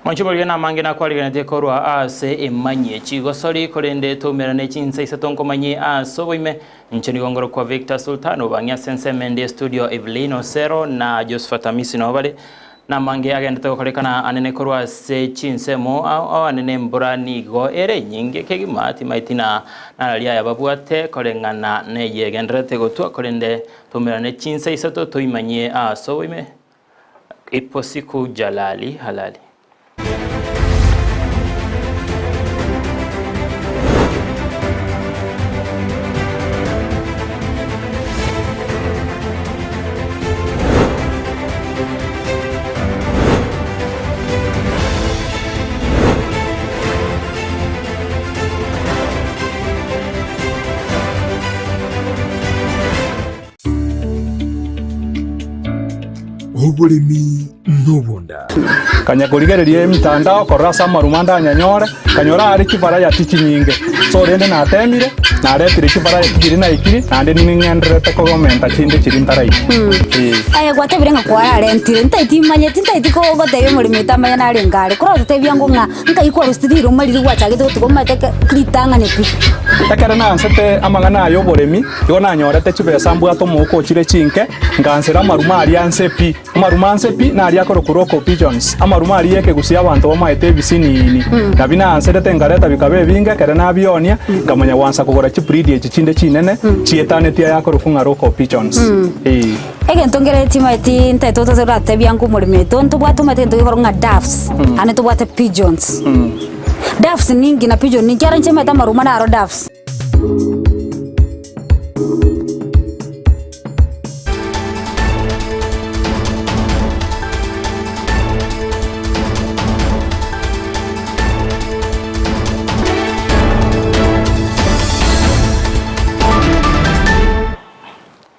Mwanchiboria na mange na kwariganete korwa ase emanye chigosori korende tumerane chinsa isato nkomanye ase oboime nche nigo ngoro kwa Victor Sultano bang'ia sensemende studio Evelyn Osero na Josephat Amisi nabo bare na mange agendete gokorekana anene korwa ase chinsemo ao anene mbura nigo ere nyinge kegima timaiti na nararia aya babwate koreng'ana neye egenderete gotwa korende tumerane chinsa isato toimanye ase oboime ipo siku jalali halali. Oboremi nobonda. Kanya korigereria emitandao korora ase amaruma ndanyanyore, kanyora are chivarayati chinyinge. So rende natemire, naretire chivarayati chiri naikiri, naende ning'endererete kogomenta chinde chiri ntaraiki. Eh. Aye gwatebire ng'a kwararentire ntaiti manyeti ntaiti kogotebia omoremi otamanya nare ngare korototebia ngo ng'a nkai kwarusire riruma riria gwachagete gotuga omanyete ke ritang'ani pi. Ekero nansete amang'ana aya oboremi, igo nanyorete chibesa mbwate omouko ochire chinke, nkansera amaruma aria anse pi. Amaruma anse pi naria akorokwa local pigeons, amaruma aria y'ekegusia abanto bamaete ebisiniini. Nabio naanserete nkareta bikaba ebinge, ekero nabionia, nkamanya gwansa kogora chibreed echi chinde chinene, chietanetie aya akorokwa ng'a local pigeons. Ee. Egento nkere timaeti ntaete otoratebia ng'a omoremi oito ntobwate omanyete egento gekorokwa ng'a doves, naende ntobwate pigeons. Doves ninki na pigeon ninki? Ekiagera inche maete amaruma naro doves.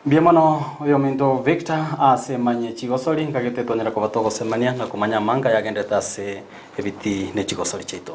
Mbuya mono oyominto Victor ase manye chigosori nkagete twanyare koba togosemania na komanya amanga yagenderete ase ebitii ne chigosori chiaito.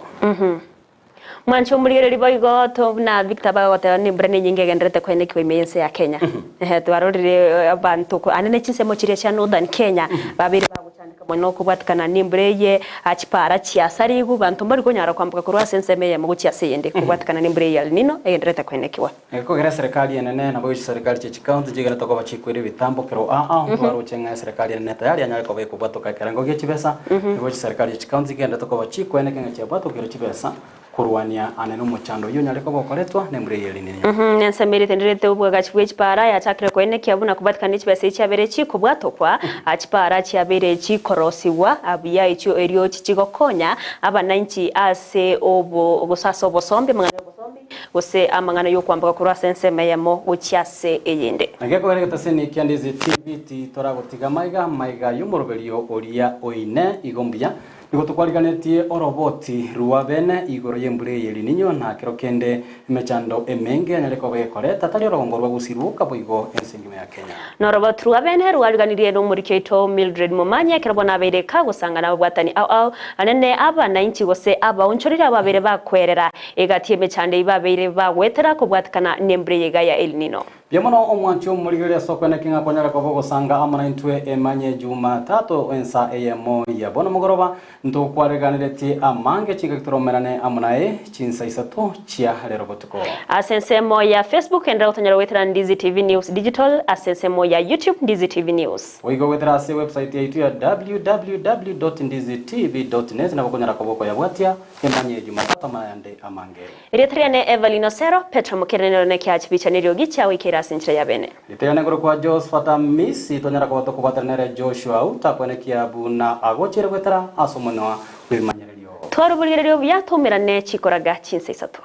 Mwanche omorigereria boigo to buna Victor bagoteba nembura nenyinge egendererete koenekigwa ime y'ense ya Kenya. Ehe twarorire abanto ko ande ne chinsemo chiria chia Northern Kenya babeire bagochandeka mono kobwatikana nembura eye chipara chiasarigwe banto mbari konyara kwamboka korwa ase ensemo eyemo gochia ase eyende kobwatikana nembura eye ya El Nino egendererete koenekigwa. Ekogera eserekari enene nabo chiserikari chie chicounty chigenete koba chikwire ebitambokero aa twaroche ng'a eserekari enene tayari yanyare koba ekobwatoka ekerengo gie chibesa nigo chiserikari chie chicounty chigenderete koba chikweneka ng'a chiabwatokire chibesa korwania ane nomochando oyio onyare koba okoretwa nembura eye rinene. Ensemo eria etenderete obwagachi bwe chipara yachakire koenekia buna kobwatikana ne chibesa echi chiabeire chikobwatokwa, chipara chiabeire chikorosigwa buya echio erio chichigokonya abananchi ase obo gose ase obosombi amang'ana y'obosombi gose amang'ana y'okwamboka korwa ase ensemo eyemo gochia ase eyende. Naki ekogera egetaseni kia Ndizi TV titoragotiga maiga maiga y'omoroberio oria oine igo mbuya. Nigo tokwariganetie oroboti rwa bene igoro y'embura eye El Niño na kero kende emechando emenge yanyare koba ekoreta tari orogongo rwa Gusii rwoka boigo ense engima ya Kenya. Noroboti rwa bene rwariganirie nomoriki oito Mildred Momanyi ekero bono abeire kagosangana ababwatani ao ao anene abanainchi gose abaonchoreri abo babeire bakwerera egati y'emechando eyio babeire bagwetera kobwatekana nembura eye iga ya El Nino. Mbuya mono omwanchi omorigereria ase okweneki ng'a kwanyare koba ogosanga amo naintwe emanye Jumatatu ensa eyemo ya bono mogoroba ntokwareganeretie amange chingaki toromerane amo naye chinsa isato chia rero botuko. Ase ensemo ya Facebook enderera gotonyora goetera Ndizi TV News Digital, ase ensemo ya YouTube Ndizi TV News. Goika goetera ase website yaito ya www.ndizitv.net nabo okonyara koba okoyabwatia emanye Jumatatu amo nayande amange. Erieta riane Evelyn Osero, Petero Mokerenero na ekiaha chibicha neriogi chiagoikeire ase enchera ya bene. Rieta korokwa Josphat Amisi, twanyara koba tokobwatana nere Joshua Auta kwenekia buna agochire goetera ase omonwa bw'ebimanyererio. Twara oborigereria obuya, toumerane chikoraga chinsa isato.